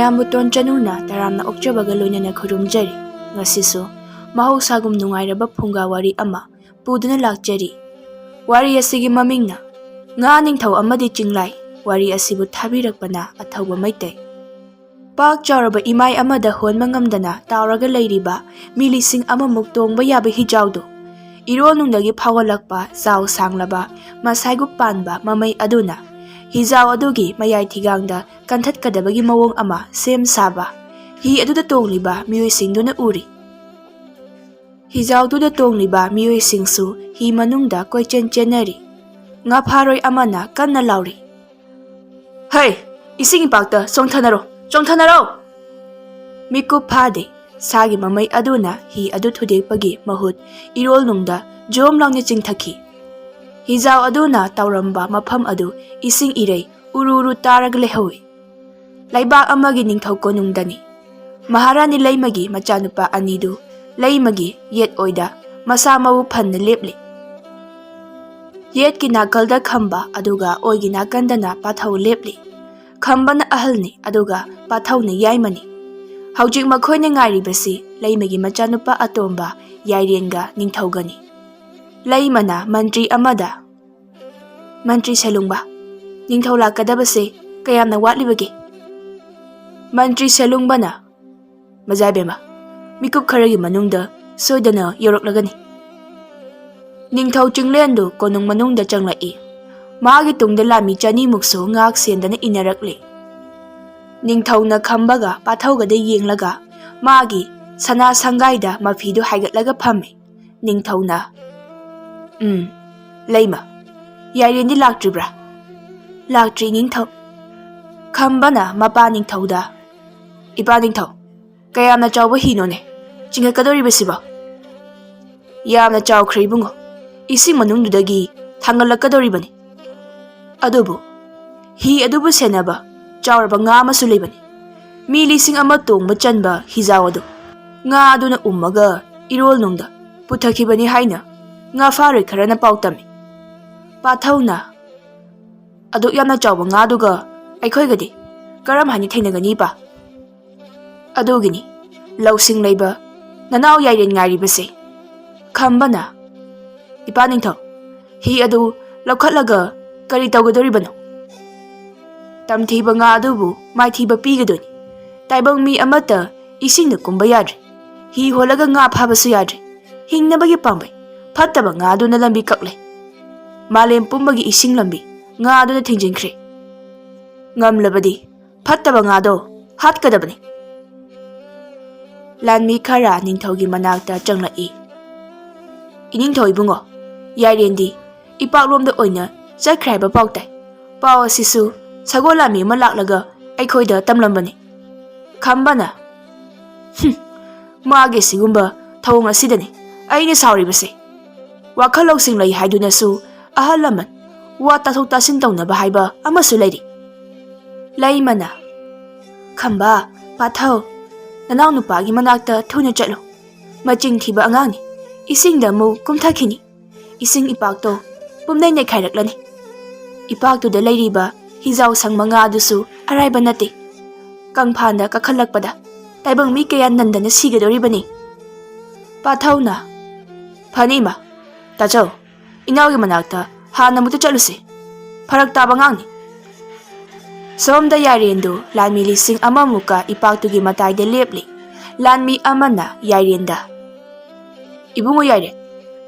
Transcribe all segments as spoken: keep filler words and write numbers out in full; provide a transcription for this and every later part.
ꯇꯥꯃꯨꯇꯣꯟ ꯆꯅꯨꯅ ꯇꯔꯥꯝꯅ ꯑꯣꯛꯆꯕꯒ ꯂꯣꯏꯅꯅ ꯈꯨꯔꯨꯝꯖꯔꯤ꯫ ꯉꯁꯤꯁꯨ ꯃꯍꯧꯁꯥꯒꯨꯝ ꯅꯨꯡꯉꯥꯏꯔꯕ ꯐꯨꯡꯒꯥ ꯋꯥꯔꯤ ꯑꯃ ꯄꯨꯗꯨꯅ ꯂꯥꯛꯆꯔꯤ꯫ ꯋꯥꯔꯤ ꯑꯁꯤꯒꯤ ꯃꯃꯤꯡꯅ ꯉꯥ ꯅꯤꯡꯊꯧ ꯑꯃꯗꯤ ꯆꯤꯡꯂꯥꯏ꯫ ꯋꯥꯔꯤ ꯑꯁꯤꯕꯨ ꯊꯥꯕꯤꯔꯛꯄꯅ ꯑꯊꯧꯕ ꯃꯩꯇꯩ꯫ ꯄꯥꯛ ꯆꯥꯎꯔꯕ ꯏꯃꯥꯏ ꯑꯃꯗ ꯍꯣꯟꯕ ꯉꯝꯗꯅ ꯇꯥꯎꯔꯒ ꯂꯩꯔꯤꯕ ꯃꯤ ꯂꯤꯁꯤꯡ ꯑꯃꯃꯨꯛ ꯇꯣꯡꯕ ꯌꯥꯕ ꯍꯤꯖꯥꯎꯗꯨ ꯏꯔꯣꯜꯅꯨꯡꯗꯒꯤ ꯐꯥꯎꯒꯠꯂꯛꯄ ꯆꯥꯎ ꯁꯥꯡꯂꯕ ꯃꯁꯥꯏꯒꯨꯞ ꯄꯥꯟꯕ ꯃꯃꯩ ꯑꯗꯨꯅ ꯍꯤꯖꯥꯎ ꯑꯗꯨꯒꯤ ꯃꯌꯥꯏ ꯊꯤꯒꯥꯡꯗ ꯀꯟꯊꯠꯀꯗꯕꯒꯤ ꯃꯑꯣꯡ ꯑꯃ ꯁꯦꯝ ꯁꯥꯕ ꯍꯤ ꯑꯗꯨꯗ ꯇꯣꯡꯂꯤꯕ ꯃꯤꯑꯣꯏꯁꯤꯡꯗꯨꯅ ꯎꯔꯤ꯫ ꯍꯤꯖꯥꯎꯗꯨꯗ ꯇꯣꯡꯂꯤꯕ ꯃꯤꯑꯣꯏꯁꯤꯡꯁꯨ ꯍꯤ ꯃꯅꯨꯡꯗ ꯀꯣꯏꯆꯦꯟ ꯆꯦꯟꯅꯔꯤ꯫ ꯉꯥꯐꯥꯔꯣꯏ ꯑꯃꯅ ꯀꯟꯅ ꯂꯥꯎꯔꯤ, "ꯍꯩ, ꯏꯁꯤꯡ ꯏꯄꯥꯛꯇ ꯆꯣꯡꯊꯅꯔꯣ, ꯆꯣꯡꯊꯅꯔꯣ!" ꯃꯤꯀꯨꯞ ꯐꯥꯗꯦ, ꯁꯥꯒꯤ ꯃꯃꯩ ꯑꯗꯨꯅ ꯍꯤ ꯑꯗꯨ ꯊꯨꯗꯦꯛꯄꯒꯤ ꯃꯍꯨꯠ ꯏꯔꯣꯜꯅꯨꯡꯗ ꯖꯣꯝ ꯂꯥꯎꯅ ꯆꯤꯡꯊꯈꯤ꯫ ꯍꯤꯖꯥꯎ ꯑꯗꯨꯅ ꯇꯥꯎꯔꯝꯕ ꯃꯐꯝ ꯑꯗꯨ ꯏꯁꯤꯡ ꯏꯔꯩ ꯎꯔꯨ ꯎꯔꯨ ꯇꯥꯔꯒ ꯂꯩꯍꯧꯏ꯫ ꯂꯩꯕꯥꯛ ꯑꯃꯒꯤ ꯅꯤꯡꯊꯧ ꯀꯣꯅꯨꯡꯗꯅꯤ꯫ ꯃꯍꯥꯔꯥꯅꯤ ꯂꯩꯃꯒꯤ ꯃꯆꯥꯅꯨꯄꯥ ꯑꯅꯤꯗꯨ ꯂꯩꯃꯒꯤ ꯌꯦꯠ ꯑꯣꯏꯗ ꯃꯁꯥ ꯃꯎ ꯐꯅ ꯂꯦꯞꯂꯤ꯫ ꯌꯦꯠꯀꯤ ꯅꯥꯀꯜꯗ ꯈꯝꯕ, ꯑꯗꯨꯒ ꯑꯣꯏꯒꯤ ꯅꯥꯀꯟꯗꯅ ꯄꯥꯊꯧ ꯂꯦꯞꯂꯤ꯫ ꯈꯝꯕꯅ ꯑꯍꯜꯅꯤ, ꯑꯗꯨꯒ ꯄꯥꯊꯧꯅ ꯌꯥꯏꯃꯅꯤ꯫ ꯍꯧꯖꯤꯛ ꯃꯈꯣꯏꯅ ꯉꯥꯏꯔꯤꯕꯁꯤ ꯂꯩꯃꯒꯤ ꯃꯆꯥꯅꯨꯄꯥ ꯑꯇꯣꯝꯕ ꯌꯥꯏꯔꯦꯟꯒ ꯅꯤꯡꯊꯧꯒꯅꯤ꯫ ꯂꯩꯃꯅ ꯃꯟꯇ꯭ꯔꯤ ꯑꯃꯗ, "ꯃꯟꯇ꯭ꯔꯤ ꯁꯦꯂꯨꯡꯕ, ꯅꯤꯡꯊꯧ ꯂꯥꯛꯀꯗꯕꯁꯦ ꯀꯌꯥꯝꯅ ꯋꯥꯠꯂꯤꯕꯒꯦ?" ꯃꯟꯇ꯭ꯔꯤ ꯁꯦꯂꯨꯡꯕꯅ, "ꯃꯖꯥꯏꯕꯦꯝꯃ, ꯃꯤꯀꯨꯞ ꯈꯔꯒꯤ ꯃꯅꯨꯡꯗ ꯁꯣꯏꯗꯅ ꯌꯧꯔꯛꯂꯒꯅꯤ꯫" ꯅꯤꯡꯊꯧ ꯆꯤꯡꯂꯦꯟꯗꯨ ꯀꯣꯅꯨꯡ ꯃꯅꯨꯡꯗ ꯆꯪꯂꯛꯏ꯫ ꯃꯥꯒꯤ ꯇꯨꯡꯗ ꯂꯥꯟꯃꯤ ꯆꯅꯤꯃꯨꯛꯁꯨ ꯉꯥꯛ ꯁꯦꯟꯗꯅ ꯏꯟꯅꯔꯛꯂꯤ꯫ ꯅꯤꯡꯊꯧꯅ ꯈꯝꯕꯒ ꯄꯥꯊꯧꯒꯗ ꯌꯦꯡꯂꯒ ꯃꯥꯒꯤ ꯁꯅꯥ ꯁꯪꯒꯥꯏꯗ ꯃꯐꯤꯗꯨ ꯍꯥꯏꯒꯠꯂꯒ ꯐꯝꯃꯤ꯫ ꯅꯤꯡꯊꯧꯅ, "ꯎꯝ, ꯂꯩꯃ, ꯌꯥꯏꯔꯦꯟꯗꯤ ꯂꯥꯛꯇ꯭ꯔꯤꯕ꯭ꯔꯥ?" "ꯂꯥꯛꯇ꯭ꯔꯤ, ꯅꯤꯡꯊꯧ꯫" ꯈꯝꯕꯅ ꯃꯄꯥ ꯅꯤꯡꯊꯧꯗ, "ꯏꯄꯥ ꯅꯤꯡꯊꯧ, ꯀꯌꯥꯝꯅ ꯆꯥꯎꯕ ꯍꯤꯅꯣꯅꯦ ꯆꯤꯡꯈꯠꯀꯗꯧꯔꯤꯕꯁꯤꯕꯣ?" "ꯌꯥꯝꯅ ꯆꯥꯎꯈ꯭ꯔꯦ ꯏꯕꯨꯡꯉꯣ, ꯏꯁꯤꯡ ꯃꯅꯨꯡꯗꯨꯗꯒꯤ ꯊꯥꯡꯒꯠꯂꯛꯀꯗꯧꯔꯤꯕꯅꯤ꯫ ꯑꯗꯨꯕꯨ ꯍꯤ ꯑꯗꯨꯕꯨ ꯁꯦꯟꯅꯕ ꯆꯥꯎꯔꯕ ꯉꯥ ꯑꯃꯁꯨ ꯂꯩꯕꯅꯤ꯫ ꯃꯤ ꯂꯤꯁꯤꯡ ꯑꯃ ꯇꯣꯡꯕ ꯆꯟꯕ ꯍꯤꯖꯥꯎ ꯑꯗꯨ ꯉꯥ ꯑꯗꯨꯅ ꯎꯝꯃꯒ ꯏꯔꯣꯜꯅꯨꯡꯗ ꯄꯨꯊꯈꯤꯕꯅꯤ ꯍꯥꯏꯅ ꯉꯥ ꯐꯥꯔꯣꯏ ꯈꯔꯅ ꯄꯥꯎ ꯇꯝꯃꯤ꯫" ꯄꯥꯊꯧꯅ, "ꯑꯗꯨꯛ ꯌꯥꯝꯅ ꯆꯥꯎꯕ ꯉꯥꯗꯨꯒ ꯑꯩꯈꯣꯏꯒꯗꯤ ꯀꯔꯝ ꯍꯥꯏꯅ ꯊꯦꯡꯅꯒꯅꯤꯕ?" ꯑꯗꯨꯒꯤꯅꯤ ꯂꯧꯁꯤꯡ ꯂꯩꯕ ꯅꯅꯥꯎ ꯌꯥꯏꯔꯦꯟ ꯉꯥꯏꯔꯤꯕꯁꯦ꯫ ꯈꯝꯕꯅ, "ꯏꯄꯥ ꯅꯤꯡꯊꯧ, ꯍꯤ ꯑꯗꯨ ꯂꯧꯈꯠꯂꯒ ꯀꯔꯤ ꯇꯧꯒꯗꯧꯔꯤꯕꯅꯣ?" "ꯇꯝꯊꯤꯕ ꯉꯥ ꯑꯗꯨꯕꯨ ꯃꯥꯏꯊꯤꯕ ꯄꯤꯒꯗꯣꯏꯅꯤ꯫ ꯇꯥꯏꯕꯪ ꯃꯤ ꯑꯃꯠꯇ ꯏꯁꯤꯡꯗ ꯀꯨꯝꯕ ꯌꯥꯗ꯭ꯔꯦ꯫ ꯍꯤ ꯍꯣꯜꯂꯒ ꯉꯥ ꯐꯥꯕꯁꯨ ꯌꯥꯗ꯭ꯔꯦ꯫ ꯍꯤꯡꯅꯕꯒꯤ ꯄꯥꯝꯕꯩ ꯐꯠꯇꯕ ꯉꯥ ꯑꯗꯨꯅ ꯂꯝꯕꯤ ꯀꯛꯂꯦ꯫ ꯃꯥꯂꯦꯝ ꯄꯨꯝꯕꯒꯤ ꯏꯁꯤꯡ ꯂꯝꯕꯤ ꯉꯥ ꯑꯗꯨꯅ ꯊꯤꯡꯖꯤꯟꯈ꯭ꯔꯦ꯫ ꯉꯝꯂꯕꯗꯤ ꯐꯠꯇꯕ ꯉꯥꯗꯣ ꯍꯥꯠꯀꯗꯕꯅꯤ꯫" ꯂꯥꯟꯃꯤ ꯈꯔ ꯅꯤꯡꯊꯧꯒꯤ ꯃꯅꯥꯛꯇ ꯆꯪꯂꯛꯏ꯫ "ꯏꯅꯤꯡꯊꯧ ꯏꯕꯨꯡꯉꯣ, ꯌꯥꯏꯔꯦꯟꯗꯤ ꯏꯄꯥꯛꯂꯣꯝꯗ ꯑꯣꯏꯅ ꯆꯠꯈ꯭ꯔꯦ ꯍꯥꯏꯕ ꯄꯥꯎ ꯇꯥꯏ꯫ ꯄꯥꯎ ꯑꯁꯤꯁꯨ ꯁꯒꯣꯜ ꯂꯥꯟꯃꯤ ꯑꯃ ꯂꯥꯛꯂꯒ ꯑꯩꯈꯣꯏꯗ ꯇꯝꯂꯝꯕꯅꯤ꯫" ꯈꯝꯕꯅ, "ꯍꯨꯝ, ꯃꯥꯒꯤ ꯁꯤꯒꯨꯝꯕ ꯊꯧꯑꯣꯡ ꯑꯁꯤꯗꯅꯤ ꯑꯩꯅ ꯁꯥꯎꯔꯤꯕꯁꯦ꯫ ꯋꯥꯈꯜ ꯂꯧꯁꯤꯡ ꯂꯩ ꯍꯥꯏꯗꯨꯅꯁꯨ ꯑꯍꯜ ꯂꯃꯟ ꯋꯥ ꯇꯥꯊꯣꯛ ꯇꯥꯁꯤꯟ ꯇꯧꯅꯕ ꯍꯥꯏꯕ ꯑꯃꯁꯨ ꯂꯩꯔꯤ꯫" ꯂꯩꯃꯅ, "ꯈꯝꯕ, ꯄꯥꯊꯧ, ꯅꯅꯥꯎ ꯅꯨꯄꯥꯒꯤ ꯃꯅꯥꯛꯇ ꯊꯨꯅ ꯆꯠꯂꯨ꯫ ꯃꯆꯤꯡ ꯊꯤꯕ ꯑꯉꯥꯡꯅꯤ꯫ ꯏꯁꯤꯡꯗ ꯑꯃꯨꯛ ꯀꯨꯝꯊꯈꯤꯅꯤ꯫ ꯏꯁꯤꯡ ꯏꯄꯥꯛꯇꯣ ꯄꯨꯝꯅꯩ ꯅꯩꯈꯥꯏꯔꯛꯂꯅꯤ꯫ ꯏꯄꯥꯛꯇꯨꯗ ꯂꯩꯔꯤꯕ ꯍꯤꯖꯥꯎ ꯁꯪ ꯃꯉꯥ ꯑꯗꯨꯁꯨ ꯑꯔꯥꯏꯕ ꯅꯠꯇꯦ꯫ ꯀꯪꯐꯥꯟꯗ ꯀꯥꯈꯠꯂꯛꯄꯗ ꯇꯥꯏꯕꯪ ꯃꯤ ꯀꯌꯥ ꯅꯟꯗꯅ ꯁꯤꯒꯗꯧꯔꯤꯕꯅꯤ꯫" ꯄꯥꯊꯧꯅ, "ꯐꯅꯤ ꯏꯃꯥ, ꯇꯥꯆꯧ, ꯏꯅꯥꯎꯒꯤ ꯃꯅꯥꯛꯇ ꯍꯥꯟꯅ ꯑꯃꯨꯛꯇ ꯆꯠꯂꯨꯁꯤ꯫ ꯐꯔꯛ ꯇꯥꯕ ꯑꯉꯥꯡꯅꯤ꯫" ꯁꯣꯝꯗ ꯌꯥꯏꯔꯦꯟꯗꯨ ꯂꯥꯟꯃꯤ ꯂꯤꯁꯤꯡ ꯑꯃꯃꯨꯛꯀ ꯏꯄꯥꯛꯇꯨꯒꯤ ꯃꯇꯥꯏꯗ ꯂꯦꯞꯂꯤ꯫ ꯂꯥꯟꯃꯤ ꯑꯃꯅ ꯌꯥꯏꯔꯦꯟꯗ, "ꯏꯕꯨꯡꯉꯣ ꯌꯥꯏꯔꯦꯟ,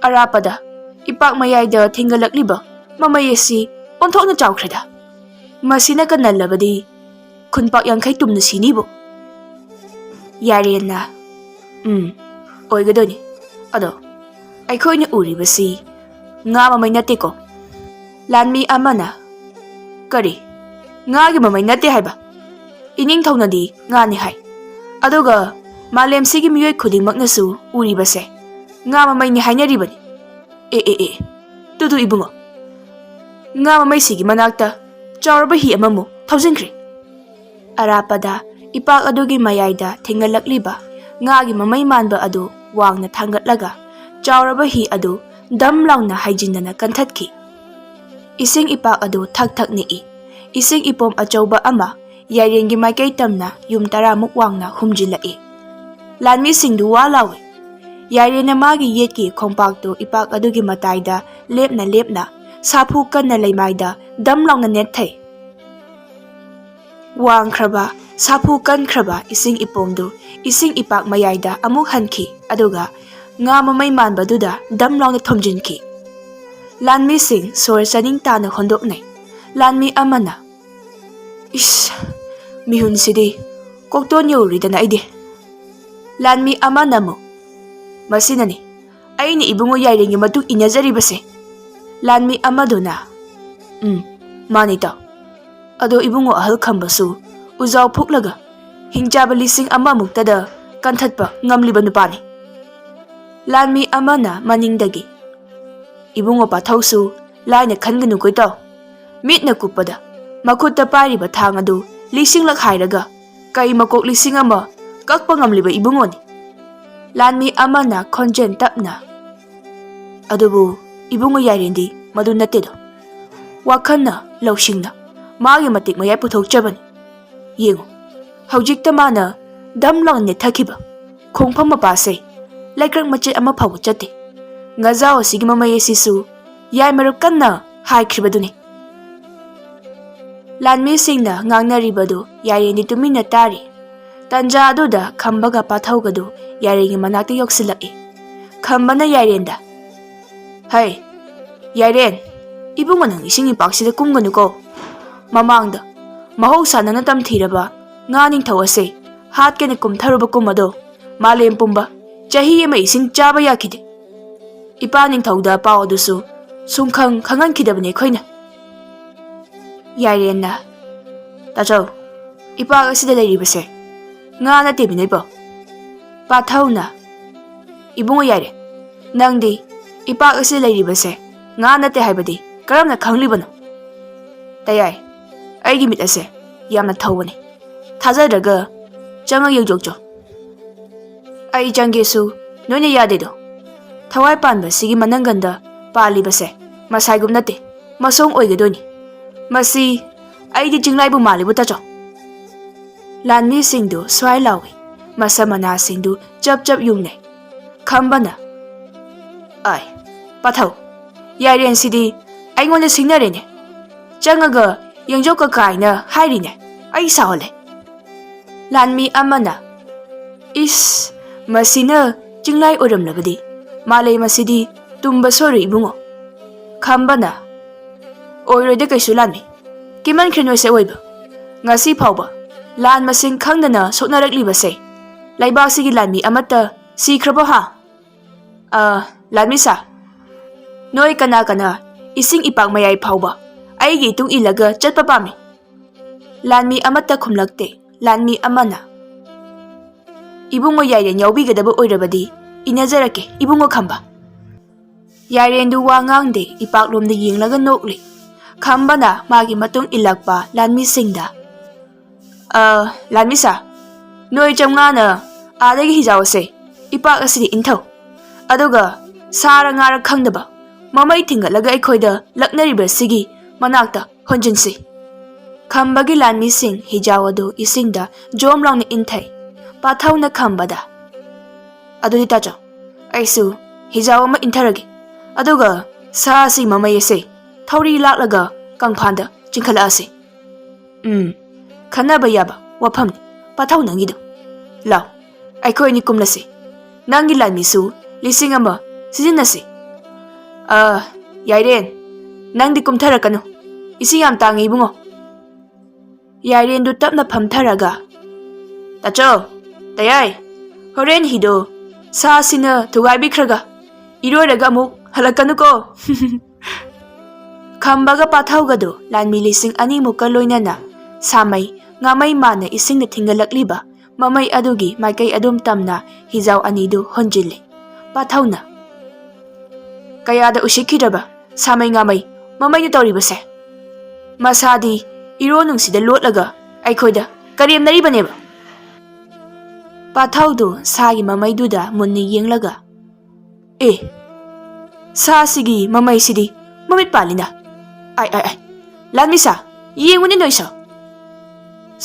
ꯑꯔꯥꯞꯄꯗ ꯏꯄꯥꯛ ꯃꯌꯥꯏꯗ ꯊꯦꯡꯒꯠꯂꯛꯂꯤꯕ ꯃꯃꯩ ꯑꯁꯤ ꯑꯣꯟꯊꯣꯛꯅ ꯆꯥꯎꯈ꯭ꯔꯦꯗ꯫ ꯃꯁꯤꯅ ꯀꯟꯅꯜꯂꯕꯗꯤ ꯈꯨꯟꯄꯥꯛ ꯌꯥꯡꯈꯩ ꯇꯨꯝꯅ ꯁꯤꯅꯤꯕꯨ꯫" ꯌꯥꯏꯔꯦꯟꯅ, "ꯎꯝ, ꯑꯣꯏꯒꯗꯣꯏꯅꯤ꯫ ꯑꯗꯣ ꯑꯩꯈꯣꯏꯅ ꯎꯔꯤꯕꯁꯤ ꯉꯥ ꯃꯃꯩ ꯅꯠꯇꯦꯀꯣ?" ꯂꯥꯟꯃꯤ ꯑꯃꯅ, "ꯀꯔꯤ? ꯉꯥꯒꯤ ꯃꯃꯩ ꯅꯠꯇꯦ ꯍꯥꯏꯕ? ꯏꯅꯤꯡꯊꯧꯅꯗꯤ ꯉꯥꯅꯤ ꯍꯥꯏ꯫ ꯑꯗꯨꯒ ꯃꯥꯂꯦꯝꯁꯤꯒꯤ ꯃꯤꯑꯣꯏ ꯈꯨꯗꯤꯡꯃꯛꯅꯁꯨ ꯎꯔꯤꯕꯁꯦ ꯉꯥ ꯃꯃꯩꯅꯤ ꯍꯥꯏꯅꯔꯤꯕꯅꯤ꯫ ꯑꯦ, ꯑꯦ, ꯑꯦ, ꯇꯨꯗꯨ ꯏꯕꯨꯡꯉꯣ, ꯉꯥ ꯃꯃꯩꯁꯤꯒꯤ ꯃꯅꯥꯛꯇ ꯆꯥꯎꯔꯕ ꯍꯤ ꯑꯃꯃꯨꯛ ꯊꯧꯖꯤꯟꯈ꯭ꯔꯦ꯫" ꯑꯔꯥꯞꯄꯗ ꯏꯄꯥꯛ ꯑꯗꯨꯒꯤ ꯃꯌꯥꯏꯗ ꯊꯦꯡꯒꯠꯂꯛꯂꯤꯕ ꯉꯥꯒꯤ ꯃꯃꯩ ꯃꯥꯟꯕ ꯑꯗꯨ ꯋꯥꯡꯅ ꯊꯥꯡꯒꯠꯂꯒ ꯆꯥꯎꯔꯕ ꯍꯤ ꯑꯗꯨ ꯗꯝ ꯂꯥꯎꯅ ꯍꯥꯏꯖꯤꯟꯗꯅ ꯀꯟꯊꯠꯈꯤ꯫ ꯏꯁꯤꯡ ꯏꯄꯥꯛ ꯑꯗꯨ ꯊꯛ ꯊꯛ ꯅꯤꯛꯏ꯫ ꯏꯁꯤꯡ ꯏꯄꯣꯝ ꯑꯆꯧꯕ ꯑꯃ ꯌꯥꯏꯔꯦꯟꯒꯤ ꯃꯥꯏꯀꯩ ꯇꯝꯅ ꯌꯨꯝ ꯇꯔꯥꯃꯨꯛ ꯋꯥꯡꯅ ꯍꯨꯝꯖꯤꯜꯂꯛꯏ꯫ ꯂꯥꯟꯃꯤꯁꯤꯡꯗꯨ ꯋꯥ ꯂꯥꯎꯏ꯫ ꯌꯥꯏꯔꯦꯟꯅ ꯃꯥꯒꯤ ꯌꯦꯠꯀꯤ ꯈꯣꯡꯄꯥꯛꯇꯨ ꯏꯄꯥꯛ ꯑꯗꯨꯒꯤ ꯃꯇꯥꯏꯗ ꯂꯦꯞꯅ ꯂꯦꯞꯅ ꯁꯥꯐꯨ ꯀꯟꯅ ꯂꯩꯃꯥꯏꯗ ꯗꯝ ꯂꯥꯎꯅ ꯅꯦꯠꯊꯩ꯫ ꯋꯥꯡꯈ꯭ꯔꯕ, ꯁꯥꯐꯨ ꯀꯟꯈ꯭ꯔꯕ ꯏꯁꯤꯡ ꯏꯄꯣꯝꯗꯨ ꯏꯁꯤꯡ ꯏꯄꯥꯛ ꯃꯌꯥꯏꯗ ꯑꯃꯨꯛ ꯍꯟꯈꯤ, ꯑꯗꯨꯒ ꯉꯥ ꯃꯃꯩ ꯃꯥꯟꯕꯗꯨꯗ ꯗꯝ ꯂꯥꯎꯅ ꯊꯣꯝꯖꯤꯟꯈꯤ꯫ ꯂꯥꯟꯃꯤꯁꯤꯡ ꯁꯣꯔ ꯆꯥꯅꯤꯡ ꯇꯥꯅ ꯍꯣꯟꯗꯣꯛꯅꯩ꯫ ꯂꯥꯟꯃꯤ ꯑꯃꯅ, "ꯏꯁ, ꯃꯤꯍꯨꯟꯁꯤꯗꯤ ꯀꯣꯛꯇꯣꯟ ꯌꯧꯔꯨꯔꯤꯗꯅ ꯑꯩꯗꯤ"꯫ ꯂꯥꯟꯃꯤ ꯑꯃꯅ ꯑꯃꯨꯛ, "ꯃꯁꯤꯅꯅꯤ ꯑꯩꯅ ꯏꯕꯨꯡꯉꯣ ꯌꯥꯏꯔꯦꯟꯒꯤ ꯃꯇꯨꯡ ꯏꯟꯅꯖꯔꯤꯕꯁꯦ"꯫ ꯂꯥꯟꯃꯤ ꯑꯃꯗꯨꯅ, "ꯎꯝ, ꯃꯥꯅꯤ ꯏꯇꯥꯎ꯫ ꯑꯗꯣ ꯏꯕꯨꯡꯉꯣ ꯑꯍꯜ ꯈꯝꯕꯁꯨ ꯎꯖꯥꯎ ꯐꯨꯛꯂꯒ ꯍꯤꯡꯆꯥꯕ ꯂꯤꯁꯤꯡ ꯑꯃꯃꯨꯛꯇꯗ ꯀꯟꯊꯠꯄ ꯉꯝꯂꯤꯕ ꯅꯨꯄꯥꯅꯤ"꯫ ꯂꯥꯟꯃꯤ ꯑꯃꯅ ꯃꯅꯤꯡꯗꯒꯤ, "ꯏꯕꯨꯡꯉꯣ ꯄꯥꯊꯧꯁꯨ ꯂꯥꯏꯅ ꯈꯟꯒꯅꯨꯀꯣ ꯏꯇꯥꯎ꯫ ꯃꯤꯠꯅ ꯀꯨꯞꯄꯗ ꯃꯈꯨꯠꯇ ꯄꯥꯏꯔꯤꯕ ꯊꯥꯡ ꯑꯗꯨ ꯂꯤꯁꯤꯡꯂꯛ ꯍꯥꯏꯔꯒ ꯀꯩ ꯃꯀꯣꯛ ꯂꯤꯁꯤꯡ ꯑꯃ ꯀꯛꯄ ꯉꯝꯂꯤꯕ ꯏꯕꯨꯡꯉꯣꯅꯤ"꯫ ꯂꯥꯟꯃꯤ ꯑꯃꯅ ꯈꯣꯟꯖꯦꯜ ꯇꯞꯅ, "ꯑꯗꯨꯕꯨ ꯏꯕꯨꯡꯉꯣ ꯌꯥꯏꯔꯦꯟꯗꯤ ꯃꯗꯨ ꯅꯠꯇꯦꯗꯣ꯫ ꯋꯥꯈꯜꯅ, ꯂꯧꯁꯤꯡꯅ ꯃꯥꯒꯤ ꯃꯇꯤꯛ ꯃꯌꯥꯏ ꯄꯨꯊꯣꯛꯆꯕꯅꯤ꯫ ꯌꯦꯡꯉꯨ, ꯍꯧꯖꯤꯛꯇ ꯃꯥꯅ ꯗꯝ ꯂꯥꯎꯅ ꯅꯦꯠꯊꯈꯤꯕ ꯈꯣꯡꯐꯝ ꯃꯄꯥꯁꯦ ꯂꯩꯀ꯭ꯔꯛ ꯃꯆꯦꯠ ꯑꯃ ꯐꯥꯎꯕ ꯆꯠꯇꯦ꯫ ꯉꯥꯖꯥꯎ ꯑꯁꯤꯒꯤ ꯃꯃꯩ ꯑꯁꯤꯁꯨ ꯌꯥꯏ ꯃꯔꯨꯞ ꯀꯟꯅ ꯍꯥꯏꯈ꯭ꯔꯤꯕꯗꯨꯅꯤ"꯫ ꯂꯥꯟꯃꯤꯁꯤꯡꯅ ꯉꯥꯡꯅꯔꯤꯕꯗꯨ ꯌꯥꯏꯔꯦꯟꯗꯤ ꯇꯨꯃꯤꯟꯅ ꯇꯥꯔꯤ꯫ ꯇꯟꯖꯥ ꯑꯗꯨꯗ ꯈꯝꯕꯒ ꯄꯥꯊꯧꯒꯗꯨ ꯌꯥꯏꯔꯦꯟꯒꯤ ꯃꯅꯥꯛꯇ ꯌꯧꯁꯤꯜꯂꯛꯏ꯫ ꯈꯝꯕꯅ ꯌꯥꯏꯔꯦꯟꯗ, "ꯍꯩ, ꯌꯥꯏꯔꯦꯟ, ꯏꯕꯨꯡꯉꯣ ꯅꯪ ꯏꯁꯤꯡ ꯏꯄꯥꯛꯁꯤꯗ ꯀꯨꯝꯒꯅꯨꯀꯣ꯫ ꯃꯃꯥꯡꯗ ꯃꯍꯧꯁꯥ ꯅꯪꯅ ꯇꯝꯊꯤꯔꯕ ꯉꯥ ꯅꯤꯡꯊꯧ ꯑꯁꯦ ꯍꯥꯠꯀꯦꯅ ꯀꯨꯝꯊꯔꯨꯕ ꯀꯨꯝ ꯑꯗꯣ ꯃꯥꯂꯦꯝ ꯄꯨꯝꯕ ꯆꯍꯤ ꯑꯃ ꯏꯁꯤꯡ ꯆꯥꯕ ꯌꯥꯈꯤꯗꯦ꯫ ꯏꯄꯥ ꯅꯤꯡꯊꯧꯗ ꯄꯥꯎ ꯑꯗꯨꯁꯨ ꯁꯨꯡꯈꯪ ꯈꯪꯍꯟꯈꯤꯗꯕꯅꯤ ꯑꯩꯈꯣꯏꯅ"꯫ ꯌꯥꯏꯔꯦꯟꯅ, "ꯇꯥꯆꯧ, ꯏꯄꯥꯛ ꯑꯁꯤꯗ ꯂꯩꯔꯤꯕꯁꯦ ꯉꯥ ꯅꯠꯇꯦ ꯃꯤꯅꯩꯄꯥꯎ"꯫ ꯄꯥꯊꯧꯅ, "ꯏꯕꯨꯡꯉꯣ ꯌꯥꯏꯔꯦꯟ, ꯅꯪꯗꯤ ꯏꯄꯥꯛ ꯑꯁꯤꯗ ꯂꯩꯔꯤꯕꯁꯦ ꯉꯥ ꯅꯠꯇꯦ ꯍꯥꯏꯕꯗꯤ ꯀꯔꯝꯅ ꯈꯪꯂꯤꯕꯅꯣ?" "ꯇꯌꯥꯏ, ꯑꯩꯒꯤ ꯃꯤꯠ ꯑꯁꯦ ꯌꯥꯝꯅ ꯊꯧꯕꯅꯤ꯫ ꯊꯥꯖꯗ꯭ꯔꯒ ꯆꯪꯉ ꯌꯦꯡꯖꯣꯛꯆꯣ"꯫ "ꯑꯩ ꯆꯪꯒꯦꯁꯨ ꯅꯣꯏꯅ ꯌꯥꯗꯦꯗꯣ꯫ ꯊꯋꯥꯏ ꯄꯥꯟꯕ ꯁꯤꯒꯤ ꯃꯅꯪꯒꯟꯗ ꯄꯥꯜꯂꯤꯕꯁꯦ ꯃꯁꯥꯏꯒꯨꯝ ꯅꯠꯇꯦ, ꯃꯁꯣꯡ ꯑꯣꯏꯒꯗꯣꯏꯅꯤ꯫ ꯃꯁꯤ ꯑꯩꯗꯤ ꯆꯤꯡꯂꯥꯏꯕꯨ ꯃꯥꯜꯂꯤꯕꯨ ꯇꯥꯆꯧ"꯫ ꯂꯥꯟꯃꯤꯁꯤꯡꯗꯨ ꯁ꯭ꯋꯥꯏ ꯂꯥꯎꯏ꯫ ꯃꯁꯝ ꯃꯅꯥꯁꯤꯡꯗꯨ ꯆꯞ ꯆꯞ ꯌꯨꯡꯅꯩ꯫ ꯈꯝꯕꯅ, "ꯑꯥꯏ, ꯄꯥꯊꯧ, ꯌꯥꯏꯔꯦꯟꯁꯤꯗꯤ ꯑꯩꯉꯣꯟꯗ ꯁꯤꯡꯅꯔꯦꯅꯦ꯫ ꯆꯪꯉꯒ ꯌꯦꯡꯖꯧꯀ ꯀꯥꯏꯅ ꯍꯥꯏꯔꯤꯅꯦ꯫ ꯑꯩ ꯁꯥꯎꯍꯜꯂꯦ꯫" ꯂꯥꯟꯃꯤ ꯑꯃꯅ, "ꯏꯁ, ꯃꯁꯤꯅ ꯆꯤꯡꯂꯥꯏ ꯑꯣꯏꯔꯝꯂꯕꯗꯤ ꯃꯥꯂꯦꯝ ꯑꯁꯤꯗꯤ ꯇꯨꯝꯕ ꯁꯣꯏꯔꯣꯏ ꯏꯕꯨꯡꯉꯣ꯫" ꯈꯝꯕꯅ, "ꯑꯣꯏꯔꯣꯏꯗ ꯀꯩꯁꯨ ꯂꯥꯟꯃꯤ꯫ ꯀꯤꯃꯟꯈ꯭ꯔꯦ ꯅꯣꯏꯁꯦ ꯑꯣꯏꯕ꯫ ꯉꯁꯤ ꯐꯥꯎꯕ ꯂꯥꯟ ꯃꯁꯤꯡ ꯈꯪꯗꯅ ꯁꯣꯛꯅꯔꯛꯂꯤꯕꯁꯦ ꯂꯩꯕꯥꯛꯁꯤꯒꯤ ꯂꯥꯟꯃꯤ ꯑꯃꯠꯇ ꯁꯤꯈ꯭ꯔꯕꯣ ꯍꯥ? ꯑ, ꯂꯥꯟꯃꯤ ꯁꯥ, ꯅꯣꯏ ꯀꯅꯥ ꯀꯅꯥ ꯏꯁꯤꯡ ꯏꯄꯥꯛ ꯃꯌꯥꯏ ꯐꯥꯎꯕ ꯑꯩꯒꯤ ꯏꯇꯨꯡ ꯏꯜꯂꯒ ꯆꯠꯄ ꯄꯥꯝꯃꯤ?" ꯂꯥꯟꯃꯤ ꯑꯃꯠꯇ ꯈꯨꯝꯂꯛꯇꯦ꯫ ꯂꯥꯟꯃꯤ ꯑꯃꯅ, "ꯏꯕꯨꯡꯉꯣ ꯌꯥꯏꯔꯦꯟ ꯌꯥꯎꯕꯤꯒꯗꯕ ꯑꯣꯏꯔꯕꯗꯤ ꯏꯟꯅꯖꯔꯛꯀꯦ, ꯏꯕꯨꯡꯉꯣ ꯈꯝꯕ꯫" ꯌꯥꯏꯔꯦꯟꯗꯨ ꯋꯥ ꯉꯥꯡꯗꯦ, ꯏꯄꯥꯛꯂꯣꯝꯗ ꯌꯦꯡꯂꯒ ꯅꯣꯛꯂꯤ꯫ ꯈꯝꯕꯅ ꯃꯥꯒꯤ ꯃꯇꯨꯡ ꯏꯜꯂꯛꯄ ꯂꯥꯟꯃꯤꯁꯤꯡꯗ, "ꯑ, ꯂꯥꯟꯃꯤ ꯁꯥ, ꯅꯣꯏ ꯆꯥꯝꯃꯉꯥꯅ ꯑꯥꯗꯒꯤ ꯍꯤꯖꯥꯎ ꯑꯁꯦ ꯏꯄꯥꯛ ꯑꯁꯤꯗ ꯏꯟꯊꯧ꯫ ꯑꯗꯨꯒ ꯁꯥꯔ ꯉꯥꯔ ꯈꯪꯗꯕ ꯃꯃꯩ ꯊꯤꯡꯒꯠꯂꯒ ꯑꯩꯈꯣꯏꯗ ꯂꯛꯅꯔꯤꯕꯁꯤꯒꯤ ꯃꯅꯥꯛꯇ ꯍꯣꯟꯖꯤꯟꯁꯤ꯫" ꯈꯝꯕꯒꯤ ꯂꯥꯟꯃꯤꯁꯤꯡ ꯍꯤꯖꯥꯎ ꯑꯗꯨ ꯏꯁꯤꯡꯗ ꯖꯣꯝ ꯂꯥꯎꯅ ꯏꯟꯊꯩ꯫ ꯄꯥꯊꯧꯅ ꯈꯝꯕꯗ, "ꯑꯗꯨꯗꯤ ꯇꯥꯆꯧ, ꯑꯩꯁꯨ ꯍꯤꯖꯥꯎ ꯑꯃ ꯏꯟꯊꯔꯒꯦ꯫ ꯑꯗꯨꯒ ꯁꯥ ꯑꯁꯤ ꯃꯃꯩ ꯑꯁꯦ ꯊꯧꯔꯤ ꯂꯥꯛꯂꯒ ꯀꯪꯐꯥꯟꯗ ꯆꯤꯡꯈꯠꯂꯛꯑꯁꯤ꯫" "ꯎꯝ, ꯈꯟꯅꯕ ꯌꯥꯕ ꯋꯥꯐꯝꯅꯤ ꯄꯥꯊꯧ ꯅꯪꯒꯤꯗꯨ꯫ ꯂꯥꯎ, ꯑꯩꯈꯣꯏ ꯑꯅꯤ ꯀꯨꯝꯂꯁꯤ꯫ ꯅꯪꯒꯤ ꯂꯥꯟꯃꯤꯁꯨ ꯂꯤꯁꯤꯡ ꯑꯃ ꯁꯤꯖꯤꯟꯅꯁꯤ꯫ ꯑ, ꯌꯥꯏꯔꯦꯟ, ꯅꯪꯗꯤ ꯀꯨꯝꯊꯔꯛꯀꯅꯨ꯫ ꯏꯁꯤꯡ ꯌꯥꯝ ꯇꯥꯡꯉꯤ ꯏꯕꯨꯡꯉꯣ꯫" ꯌꯥꯏꯔꯦꯟꯗꯨ ꯇꯞꯅ ꯐꯝꯊꯔꯒ, "ꯇꯥꯆꯧ, ꯇꯌꯥꯏ, ꯍꯣꯔꯦꯟ ꯍꯤꯗꯣ ꯁꯥꯁꯤꯅ ꯊꯨꯒꯥꯏꯕꯤꯈ꯭ꯔꯒ ꯏꯔꯣꯏꯔꯒ ꯑꯃꯨꯛ ꯍꯜꯂꯛꯀꯅꯨꯀꯣ꯫" ꯈꯝꯕꯒ ꯄꯥꯊꯧꯒꯗꯨ ꯂꯥꯟꯃꯤ ꯂꯤꯁꯤꯡ ꯑꯅꯤꯃꯨꯛꯀ ꯂꯣꯏꯅꯅ ꯁꯥꯃꯩ ꯉꯥꯃꯩ ꯃꯥꯅ ꯏꯁꯤꯡꯗ ꯊꯤꯡꯒꯠꯂꯛꯂꯤꯕ ꯃꯃꯩ ꯑꯗꯨꯒꯤ ꯃꯥꯏꯀꯩ ꯑꯗꯨꯝ ꯇꯝꯅ ꯍꯤꯖꯥꯎ ꯑꯅꯤꯗꯨ ꯍꯣꯟꯖꯤꯜꯂꯤ꯫ ꯄꯥꯊꯧꯅ, "ꯀꯌꯥꯗ ꯎꯁꯤꯠꯈꯤꯗ꯭ꯔꯕ ꯁꯥꯃꯩ ꯉꯥꯃꯩ ꯃꯃꯩꯅ ꯇꯧꯔꯤꯕꯁꯦ? ꯃꯁꯥꯗꯤ ꯏꯔꯣ ꯅꯨꯡꯁꯤꯗ ꯂꯣꯠꯂꯒ ꯑꯩꯈꯣꯏꯗ ꯀꯔꯦꯝꯅꯔꯤꯕꯅꯦꯕ꯫" ꯄꯥꯊꯧꯗꯨ ꯁꯥꯒꯤ ꯃꯃꯩꯗꯨꯗ ꯃꯨꯟꯅ ꯌꯦꯡꯂꯒ, "ꯑꯦ, ꯁꯥꯁꯤꯒꯤ ꯃꯃꯩꯁꯤꯗꯤ ꯃꯃꯤꯠ ꯄꯥꯜꯂꯤꯅ꯫ ꯑꯥꯏ, ꯑꯥꯏ, ꯑꯥꯏ, ꯂꯥꯟꯃꯤ ꯁꯥ, ꯌꯦꯡꯉꯨꯅꯦ ꯅꯣꯏꯁꯨ꯫"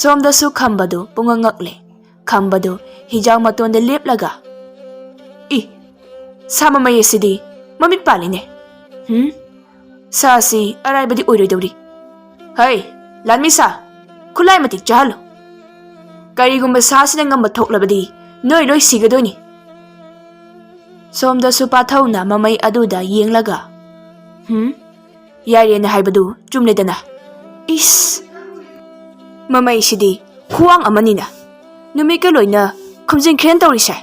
ꯁꯣꯝꯗꯁꯨ ꯈꯝꯕꯗꯨ ꯄꯨꯡꯉꯛ ꯉꯛꯂꯦ꯫ ꯈꯝꯕꯗꯨ ꯍꯤꯖꯥꯎ ꯃꯇꯣꯟꯗ ꯂꯦꯞꯂꯒ, "ꯏ, ꯁꯥ ꯃꯃꯩ ꯑꯁꯤꯗꯤ ꯃꯃꯤꯠ ꯄꯥꯜꯂꯤꯅꯦ꯫ ꯍꯨꯝ? ꯁꯥ ꯑꯁꯤ ꯑꯔꯥꯏꯕꯗꯤ ꯑꯣꯏꯔꯣꯏꯗꯧꯔꯤ꯫ ꯍꯩ, ꯂꯥꯟꯃꯤ ꯁꯥ, ꯈꯨꯠꯂꯥꯏ ꯃꯇꯤꯛ ꯆꯥꯍꯜꯂꯨ꯫ ꯀꯔꯤꯒꯨꯝꯕ ꯁꯥꯁꯤꯅ ꯉꯝꯕ ꯊꯣꯛꯂꯕꯗꯤ ꯅꯣꯏ ꯂꯣꯏ ꯁꯤꯒꯗꯣꯏꯅꯤ꯫" ꯁꯣꯝꯗꯁꯨ ꯄꯥꯊꯧꯅ ꯃꯃꯩ ꯑꯗꯨꯗ ꯌꯦꯡꯂꯒ, "ꯍꯨꯝ? ꯌꯥꯏꯔꯦꯅ ꯍꯥꯏꯕꯗꯨ ꯆꯨꯝꯂꯦꯗꯅ꯫ ꯏꯁ! ꯃꯃꯩꯁꯤꯗꯤ ꯈꯨꯋꯥꯡ ꯑꯃꯅꯤꯅ꯫ ꯅꯨꯃꯤꯠꯀ ꯂꯣꯏꯅ ꯈꯨꯝꯖꯤꯟꯈ꯭ꯔꯦꯅ ꯇꯧꯔꯤꯁꯦ꯫"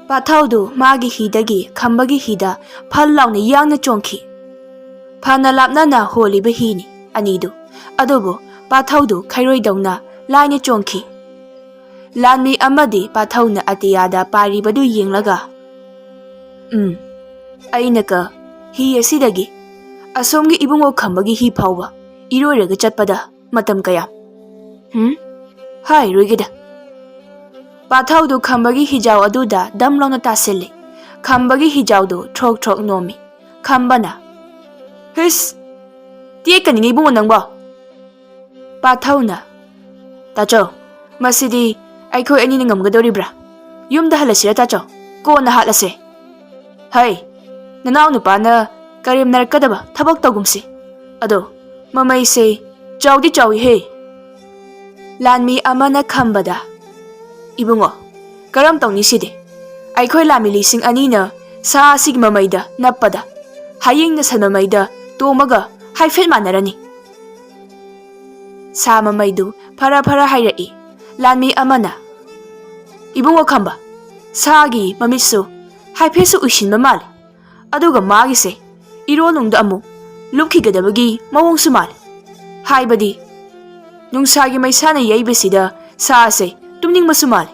ꯄꯥꯊꯧꯗꯨ ꯃꯥꯒꯤ ꯍꯤꯗꯒꯤ ꯈꯝꯕꯒꯤ ꯍꯤꯗ ꯐꯜ ꯂꯥꯎꯅ ꯌꯥꯡꯅ ꯆꯣꯡꯈꯤ꯫ ꯐꯅ ꯂꯥꯞꯅꯅ ꯍꯣꯜꯂꯤꯕ ꯍꯤꯅꯤ ꯑꯅꯤꯗꯨ, ꯑꯗꯨꯕꯨ ꯄꯥꯊꯧꯗꯨ ꯈꯩꯔꯣꯏꯗꯧꯅ ꯂꯥꯏꯅ ꯆꯣꯡꯈꯤ꯫ ꯂꯥꯟꯃꯤ ꯑꯃꯗꯤ ꯄꯥꯊꯧꯅ ꯑꯇꯤꯌꯥꯗ ꯄꯥꯏꯔꯤꯕꯗꯨ ꯌꯦꯡꯂꯒ, "ꯎꯝ, ꯑꯩꯅꯀ ꯍꯤ ꯑꯁꯤꯗꯒꯤ ꯑꯁꯣꯝꯒꯤ ꯏꯕꯨꯡꯉꯣ ꯈꯝꯕꯒꯤ ꯍꯤ ꯐꯥꯎꯕ ꯏꯔꯣꯏꯔꯒ ꯆꯠꯄꯗ ꯃꯇꯝ ꯀꯌꯥꯝ? ꯍꯨꯝ? ꯍꯥꯏꯔꯣꯏꯒꯦꯗ꯫" ꯄꯥꯊꯧꯗꯨ ꯈꯝꯕꯒꯤ ꯍꯤꯖꯥꯎ ꯑꯗꯨꯗ ꯗꯝ ꯂꯥꯎꯅ ꯇꯥꯁꯤꯜꯂꯤ꯫ ꯈꯝꯕꯒꯤ ꯍꯤꯖꯥꯎꯗꯨ ꯊ꯭ꯔꯣꯛ ꯊ꯭ꯔꯣꯛ ꯅꯣꯝꯃꯤ꯫ ꯈꯝꯕꯅ, "ꯍꯤꯁ! ꯇꯦꯛꯀꯅꯤꯅꯦ ꯏꯕꯨꯡꯉꯣ ꯅꯪꯕꯣ꯫" ꯄꯥꯊꯧꯅ, "ꯇꯥꯆꯧ, ꯃꯁꯤꯗꯤ ꯑꯩꯈꯣꯏ ꯑꯅꯤꯅ ꯉꯝꯒꯗꯧꯔꯤꯕ꯭ꯔꯥ? ꯌꯨꯝꯗ ꯍꯜꯂꯁꯤꯔ ꯇꯥꯆꯧ? ꯀꯣꯟꯅ ꯍꯥꯠꯂꯁꯦ꯫" "ꯍꯩ, ꯅꯅꯥꯎ ꯅꯨꯄꯥꯅ ꯀꯔꯦꯝꯅꯔꯛꯀꯗꯕ ꯊꯕꯛ ꯇꯧꯒꯨꯝꯁꯤ꯫ ꯑꯗꯣ ꯃꯃꯩꯁꯦ ꯆꯥꯎꯗꯤ ꯆꯥꯎꯏꯍꯦ꯫" ꯂꯥꯟꯃꯤ ꯑꯃꯅ ꯈꯝꯕꯗ, "ꯏꯕꯨꯡꯉꯣ, ꯀꯔꯝ ꯇꯧꯅꯤ ꯁꯤꯗꯤ? ꯑꯩꯈꯣꯏ ꯂꯥꯟꯃꯤ ꯂꯤꯁꯤꯡ ꯑꯅꯤꯅ ꯁꯥ ꯑꯁꯤꯒꯤ ꯃꯃꯩꯗ ꯅꯞꯄꯗ ꯍꯌꯦꯡꯅ ꯁꯟ ꯃꯃꯩꯗ ꯇꯣꯝꯃꯒ ꯍꯥꯏꯐꯦꯠ ꯃꯥꯟꯅꯔꯅꯤ꯫" ꯁꯥ ꯃꯃꯩꯗꯨ ꯐꯔ ꯐꯔ ꯍꯥꯏꯔꯛꯏ꯫ ꯂꯥꯟꯃꯤ ꯑꯃꯅ, "ꯏꯕꯨꯡꯉꯣ ꯈꯝꯕ, ꯁꯥꯒꯤ ꯃꯃꯤꯠꯁꯨ ꯍꯥꯏꯐꯦꯠꯁꯨ ꯎꯏꯁꯤꯟꯕ ꯃꯥꯜꯂꯤ꯫ ꯑꯗꯨꯒ ꯃꯥꯒꯤꯁꯦ ꯏꯔꯣꯟꯅꯨꯡꯗ ꯑꯃꯨꯛ ꯂꯨꯞꯈꯤꯒꯗꯕꯒꯤ ꯃꯑꯣꯡꯁꯨ ꯃꯥꯜꯂꯤ꯫ ꯍꯥꯏꯕꯗꯤ ꯅꯨꯡꯁꯥꯒꯤ ꯃꯩꯁꯥꯅ ꯌꯩꯕꯁꯤꯗ ꯁꯥꯁꯦ ꯇꯨꯝꯅꯤꯡꯕꯁꯨ ꯃꯥꯜꯂꯤ꯫"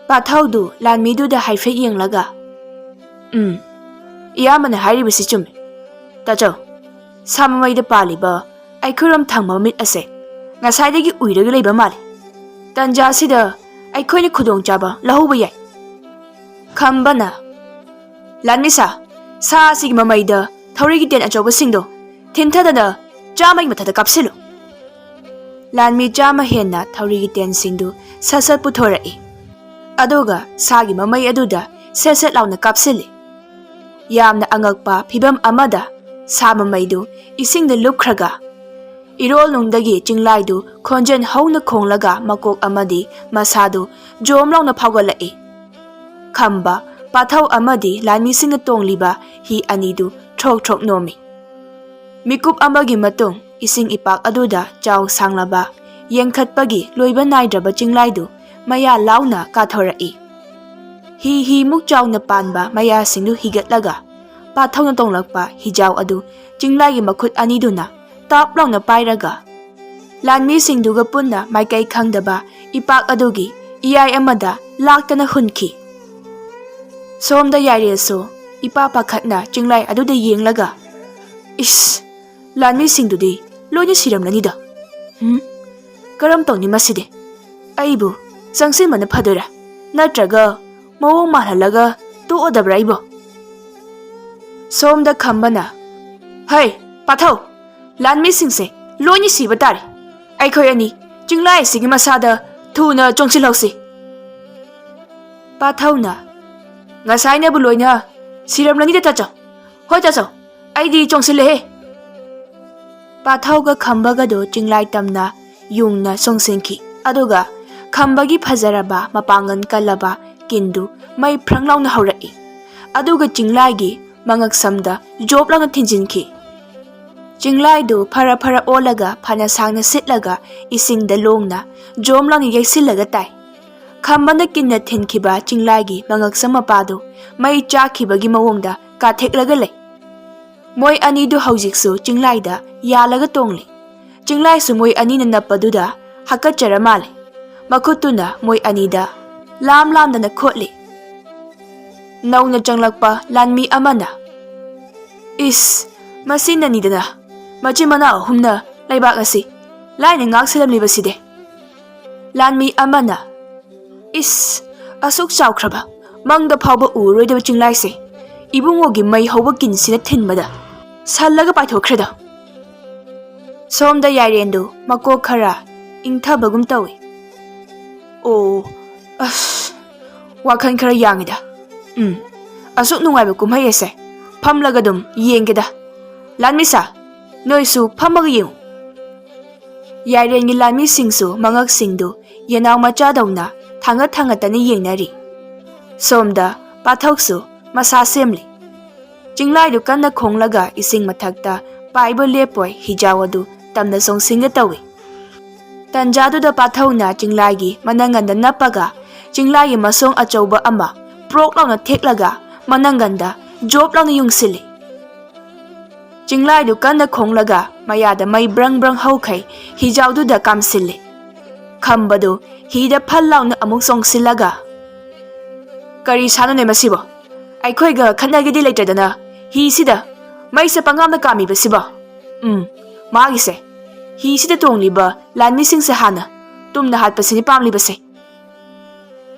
ꯄꯥꯊꯧꯗꯨ ꯂꯥꯟꯃꯤꯗꯨꯗ ꯍꯥꯏꯐꯦꯠ ꯌꯦꯡꯂꯒ, "ꯎꯝ, ꯏꯌꯥꯝꯕꯅ ꯍꯥꯏꯔꯤꯕꯁꯤ ꯆꯨꯝꯃꯤ꯫ ꯇꯥꯆꯧ, ꯁꯥ ꯃꯃꯩꯗ ꯄꯥꯜꯂꯤꯕ ꯑꯩꯈꯣꯏꯔꯣꯝ ꯊꯪꯕ ꯃꯤꯠ ꯑꯁꯦ ꯉꯁꯥꯏꯗꯒꯤ ꯎꯏꯔꯒ ꯂꯩꯕ ꯃꯥꯜꯂꯤ꯫ ꯇꯟꯖꯥꯁꯤꯗ ꯑꯩꯈꯣꯏꯅ ꯈꯨꯗꯣꯡꯆꯥꯕ ꯂꯧꯍꯧꯕ ꯌꯥꯏ꯫" ꯈꯝꯕꯅ, "ꯂꯥꯟꯃꯤꯁꯥ, ꯁꯥ ꯑꯁꯤꯒꯤ ꯃꯃꯩꯗ ꯊꯧꯔꯤꯒꯤ ꯇꯦꯟ ꯑꯆꯧꯕꯁꯤꯡꯗꯣ ꯊꯤꯟꯊꯗꯅ ꯆꯥꯝꯃꯒꯤ ꯃꯊꯛꯇ ꯀꯥꯞꯁꯤꯜꯂꯨ꯫" ꯂꯥꯟꯃꯤ ꯆꯥꯝꯃ ꯍꯦꯟꯅ ꯊꯧꯔꯤꯒꯤ ꯇꯦꯟꯁꯤꯡꯗꯨ ꯁꯠ ꯁꯠ ꯄꯨꯊꯣꯔꯛꯏ꯫ ꯑꯗꯨꯒ ꯁꯥꯒꯤ ꯃꯃꯩ ꯑꯗꯨꯗ ꯁꯦꯠ ꯁꯦꯠ ꯂꯥꯎꯅ ꯀꯥꯞꯁꯤꯜꯂꯤ꯫ ꯌꯥꯝꯅ ꯑꯉꯛꯄ ꯐꯤꯚꯝ ꯑꯃꯗ ꯁꯥ ꯃꯃꯩꯗꯨ ꯏꯁꯤꯡꯗ ꯂꯨꯞꯈ꯭ꯔꯒ, ꯏꯔꯣꯜꯅꯨꯡꯗꯒꯤ ꯆꯤꯡꯂꯥꯏꯗꯨ ꯈꯣꯟꯖꯦꯜ ꯍꯧꯅ ꯈꯣꯡꯂꯒ ꯃꯀꯣꯛ ꯑꯃꯗꯤ ꯃꯁꯥꯗꯨ ꯖꯣꯝ ꯂꯥꯎꯅ ꯐꯥꯎꯒꯠꯂꯛꯏ꯫ ꯈꯝꯕ, ꯄꯥꯊꯧ ꯑꯃꯗꯤ ꯂꯥꯟꯃꯤꯁꯤꯡꯅ ꯇꯣꯡꯂꯤꯕ ꯍꯤ ꯑꯅꯤꯗꯨ ꯊ꯭ꯔꯣꯛ ꯊ꯭ꯔꯣꯛ ꯅꯣꯝꯃꯤ꯫ ꯃꯤꯀꯨꯞ ꯑꯃꯒꯤ ꯃꯇꯨꯡ ꯏꯁꯤꯡ ꯏꯄꯥꯛ ꯑꯗꯨꯗ ꯆꯥꯎ ꯁꯥꯡꯂꯕ, ꯌꯦꯡꯈꯠꯄꯒꯤ ꯂꯣꯏꯕ ꯅꯥꯏꯗ꯭ꯔꯕ ꯆꯤꯡꯂꯥꯏꯗꯨ ꯃꯌꯥ ꯂꯥꯎꯅ ꯀꯥꯊꯣꯔꯛꯏ꯫ ꯍꯤ ꯍꯤꯃꯨꯛ ꯆꯥꯎꯅ ꯄꯥꯟꯕ ꯃꯌꯥꯁꯤꯡꯗꯨ ꯍꯤꯒꯠꯂꯒ, ꯄꯥꯊꯧꯅ ꯇꯣꯡꯂꯛꯄ ꯍꯤꯖꯥꯎ ꯑꯗꯨ ꯆꯤꯡꯂꯥꯏꯒꯤ ꯃꯈꯨꯠ ꯑꯅꯤꯗꯨꯅ ꯇꯥꯞ ꯂꯥꯎꯅ ꯄꯥꯏꯔꯒ, ꯂꯥꯟꯃꯤꯁꯤꯡꯗꯨꯒ ꯄꯨꯟꯅ ꯃꯥꯏꯀꯩ ꯈꯪꯗꯕ ꯏꯄꯥꯛ ꯑꯗꯨꯒꯤ ꯏꯌꯥꯏ ꯑꯃꯗ ꯂꯥꯛꯇꯅ ꯍꯨꯟꯈꯤ꯫ ꯁꯣꯝꯗ ꯌꯥꯏꯔꯦꯜꯁꯨ ꯏꯄꯥ ꯄꯥꯈꯠꯅ ꯆꯤꯡꯂꯥꯏ ꯑꯗꯨꯗ ꯌꯦꯡꯂꯒ, "ꯏꯁ, ꯂꯥꯟꯃꯤꯁꯤꯡꯗꯨꯗꯤ ꯂꯣꯏꯅ ꯁꯤꯔꯝꯂꯅꯤꯗ꯫ ꯎꯝ, ꯀꯔꯝ ꯇꯧꯅꯤ ꯃꯁꯤꯗꯤ? ꯑꯩꯕꯨ ꯆꯪꯁꯤꯟꯕꯅ ꯐꯗꯣꯏꯔꯥ? ꯅꯠꯇ꯭ꯔꯒ ꯃꯑꯣꯡ ꯃꯥꯜꯍꯜꯂꯒ ꯇꯣꯛꯑꯗꯕ꯭ꯔꯥ ꯑꯩꯕꯣ?" ꯁꯣꯝꯗ ꯈꯝꯕꯅ, "ꯍꯩ, ꯄꯥꯊꯧ, ꯂꯥꯟꯃꯤꯁꯤꯡꯁꯦ ꯂꯣꯏꯅ ꯁꯤꯕ ꯇꯥꯔꯦ꯫ ꯑꯩꯈꯣꯏ ꯑꯅꯤ ꯆꯤꯡꯂꯥꯏ ꯑꯁꯤꯒꯤ ꯃꯁꯥꯗ ꯊꯨꯅ ꯆꯣꯡꯁꯤꯜꯍꯧꯁꯤ꯫" ꯄꯥꯊꯧꯅ, "ꯉꯁꯥꯏꯅꯕꯨ ꯂꯣꯏꯅ ꯁꯤꯔꯝꯂꯅꯤꯗ ꯇꯥꯆꯧ꯫ ꯍꯣꯏ ꯇꯥꯆꯧ, ꯑꯩꯗꯤ ꯆꯣꯡꯁꯤꯜꯂꯦꯍꯦ꯫" ꯄꯥꯊꯧꯒ ꯈꯝꯕꯒꯗꯣ ꯆꯤꯡꯂꯥꯏ ꯇꯝꯅ ꯌꯨꯡꯅ ꯆꯣꯡꯁꯤꯟꯈꯤ꯫ ꯑꯗꯨꯒ ꯈꯝꯕꯒꯤ ꯐꯖꯔꯕ ꯃꯄꯥꯡꯒꯜ ꯀꯜꯂꯕ ꯀꯤꯟꯗꯨ ꯃꯩ ꯐ꯭ꯔꯪ ꯂꯥꯎꯅ ꯍꯧꯔꯛꯏ꯫ ꯑꯗꯨꯒ ꯆꯤꯡꯂꯥꯏꯒꯤ ꯃꯉꯛꯁꯝꯗ ꯖꯣꯞ ꯂꯥꯎꯅ ꯊꯤꯟꯖꯤꯟꯈꯤ꯫ ꯆꯤꯡꯂꯥꯏꯗꯨ ꯐꯔ ꯐꯔ ꯑꯣꯜꯂꯒ ꯐꯅ ꯁꯥꯡꯅ ꯁꯤꯠꯂꯒ ꯏꯁꯤꯡꯗ ꯂꯣꯡꯅ ꯖꯣꯝ ꯂꯥꯎꯅ ꯌꯩꯁꯤꯜꯂꯒ ꯇꯥꯏ꯫ ꯈꯝꯕꯅ ꯀꯤꯟꯅ ꯊꯤꯟꯈꯤꯕ ꯆꯤꯡꯂꯥꯏꯒꯤ ꯃꯉꯛꯁꯝ ꯃꯄꯥꯗꯨ ꯃꯩ ꯆꯥꯛꯈꯤꯕꯒꯤ ꯃꯑꯣꯡꯗ ꯀꯥꯊꯦꯛꯂꯒ ꯂꯩ꯫ ꯃꯣꯏ ꯑꯅꯤꯗꯨ ꯍꯧꯖꯤꯛꯁꯨ ꯆꯤꯡꯂꯥꯏꯗ ꯌꯥꯜꯂꯒ ꯇꯣꯡꯂꯤ꯫ ꯆꯤꯡꯂꯥꯏꯁꯨ ꯃꯣꯏ ꯑꯅꯤꯅ ꯅꯞꯄꯗꯨꯗ ꯍꯥꯀꯠꯆꯔ ꯃꯥꯜꯂꯦ꯫ ꯃꯈꯨꯠꯇꯨꯅ ꯃꯣꯏ ꯑꯅꯤꯗ ꯂꯥꯝ ꯂꯥꯝꯗꯅ ꯈꯣꯠꯂꯤ꯫ ꯅꯧꯅ ꯆꯪꯂꯛꯄ ꯂꯥꯟꯃꯤ ꯑꯃꯅ, "ꯏꯁ, ꯃꯁꯤꯅꯅꯤꯗꯅ ꯃꯆꯤꯟ ꯃꯅꯥꯎ ꯑꯍꯨꯝꯅ ꯂꯩꯕꯥꯛ ꯑꯁꯤ ꯂꯥꯏꯅ ꯉꯥꯛ ꯁꯦꯜꯂꯝꯂꯤꯕꯁꯤꯗꯤ꯫" ꯂꯥꯟꯃꯤ ꯑꯃꯅ, "ꯏꯁ, ꯑꯁꯨꯛ ꯆꯥꯎꯈ꯭ꯔꯕ, ꯃꯪꯗ ꯐꯥꯎꯕ ꯎꯔꯔꯣꯏꯗꯕ ꯆꯤꯡꯂꯥꯏꯁꯦ ꯏꯕꯨꯡꯉꯣꯒꯤ ꯃꯩ ꯍꯧꯕ ꯀꯤꯟꯁꯤꯅ ꯊꯤꯟꯕꯗ ꯁꯜꯂꯒ ꯄꯥꯏꯊꯣꯛꯈ꯭ꯔꯦꯗꯣ꯫" ꯁꯣꯝꯗ ꯌꯥꯏꯔꯦꯟꯗꯨ ꯃꯀꯣꯛ ꯈꯔ ꯏꯪꯊꯕꯒꯨꯝ ꯇꯧꯏ꯫ "ꯑꯣ, ꯑꯁ, ꯋꯥꯈꯜ ꯈꯔ ꯌꯥꯡꯉꯤꯗ꯫ ꯎꯝ, ꯑꯁꯨꯛ ꯅꯨꯡꯉꯥꯏꯕ ꯀꯨꯝꯍꯩ ꯑꯁꯦ ꯐꯝꯂꯒ ꯑꯗꯨꯝ ꯌꯦꯡꯒꯦꯗ꯫ ꯂꯥꯟꯃꯤꯁꯥ, ꯅꯣꯏꯁꯨ ꯐꯝꯃꯒ ꯌꯦꯡꯉꯨ꯫" ꯌꯥꯏꯔꯦꯟꯒꯤ ꯂꯥꯟꯃꯤꯁꯤꯡꯁꯨ ꯃꯉꯛꯁꯤꯡꯗꯨ ꯌꯦꯅꯥꯎ ꯃꯆꯥꯗꯧꯅ ꯊꯥꯡꯒꯠ ꯊꯥꯡꯒꯠꯇꯅ ꯌꯦꯡꯅꯔꯤ꯫ ꯁꯣꯝꯗ ꯄꯥꯊꯧꯁꯨ ꯃꯁꯥ ꯁꯦꯝꯂꯤ꯫ ꯆꯤꯡꯂꯥꯏꯗꯨ ꯀꯟꯅ ꯈꯣꯡꯂꯒ ꯏꯁꯤꯡ ꯃꯊꯛꯇ ꯄꯥꯏꯕ ꯂꯦꯞꯄꯣꯏ ꯍꯤꯖꯥꯎ ꯑꯗꯨ ꯇꯝꯅ ꯆꯣꯡꯁꯤꯟꯒꯦ ꯇꯧꯏ꯫ ꯇꯟꯖꯥꯗꯨꯗ ꯄꯥꯊꯧꯅ ꯆꯤꯡꯂꯥꯏꯒꯤ ꯃꯅꯪꯒꯟꯗ ꯅꯞꯄꯒ ꯆꯤꯡꯂꯥꯏꯒꯤ ꯃꯁꯣꯡ ꯑꯆꯧꯕ ꯑꯃ ꯄ꯭ꯔꯣꯛ ꯂꯥꯎꯅ ꯊꯦꯛꯂꯒ ꯃꯅꯪꯒꯟꯗ ꯖꯣꯞ ꯂꯥꯎꯅ ꯌꯨꯡꯁꯤꯜꯂꯤ꯫ ꯆꯤꯡꯂꯥꯏꯗꯨ ꯀꯟꯅ ꯈꯣꯡꯂꯒ ꯃꯌꯥꯗ ꯃꯩ ꯕ꯭ꯔꯪ ꯕ꯭ꯔꯪ ꯍꯧꯈꯩ ꯍꯤꯖꯥꯎꯗꯨꯗ ꯀꯥꯝꯁꯤꯜꯂꯤ꯫ ꯈꯝꯕꯗꯨ ꯍꯤꯗ ꯐꯜ ꯂꯥꯎꯅ ꯑꯃꯨꯛ ꯆꯣꯡꯁꯤꯜꯂꯒ, "ꯀꯔꯤ ꯁꯥꯟꯅꯅꯦ ꯃꯁꯤꯕꯣ? ꯑꯩꯈꯣꯏꯒ ꯈꯠꯅꯒꯦꯗꯤ ꯂꯩꯇ꯭ꯔꯗꯅ ꯍꯤꯁꯤꯗ ꯃꯩꯁꯦ ꯄꯪꯉꯥꯝꯗ ꯀꯥꯝꯃꯤꯕꯁꯤꯕꯣ? ꯎꯝ, ꯃꯥꯒꯤꯁꯦ, ꯍꯤꯁꯤꯗ ꯇꯣꯡꯂꯤꯕ ꯂꯥꯟꯃꯤꯁꯤꯡꯁꯦ ꯍꯥꯟꯅ ꯇꯨꯝꯅ ꯍꯥꯠꯄꯁꯤꯅꯤ ꯄꯥꯝꯂꯤꯕꯁꯦ꯫"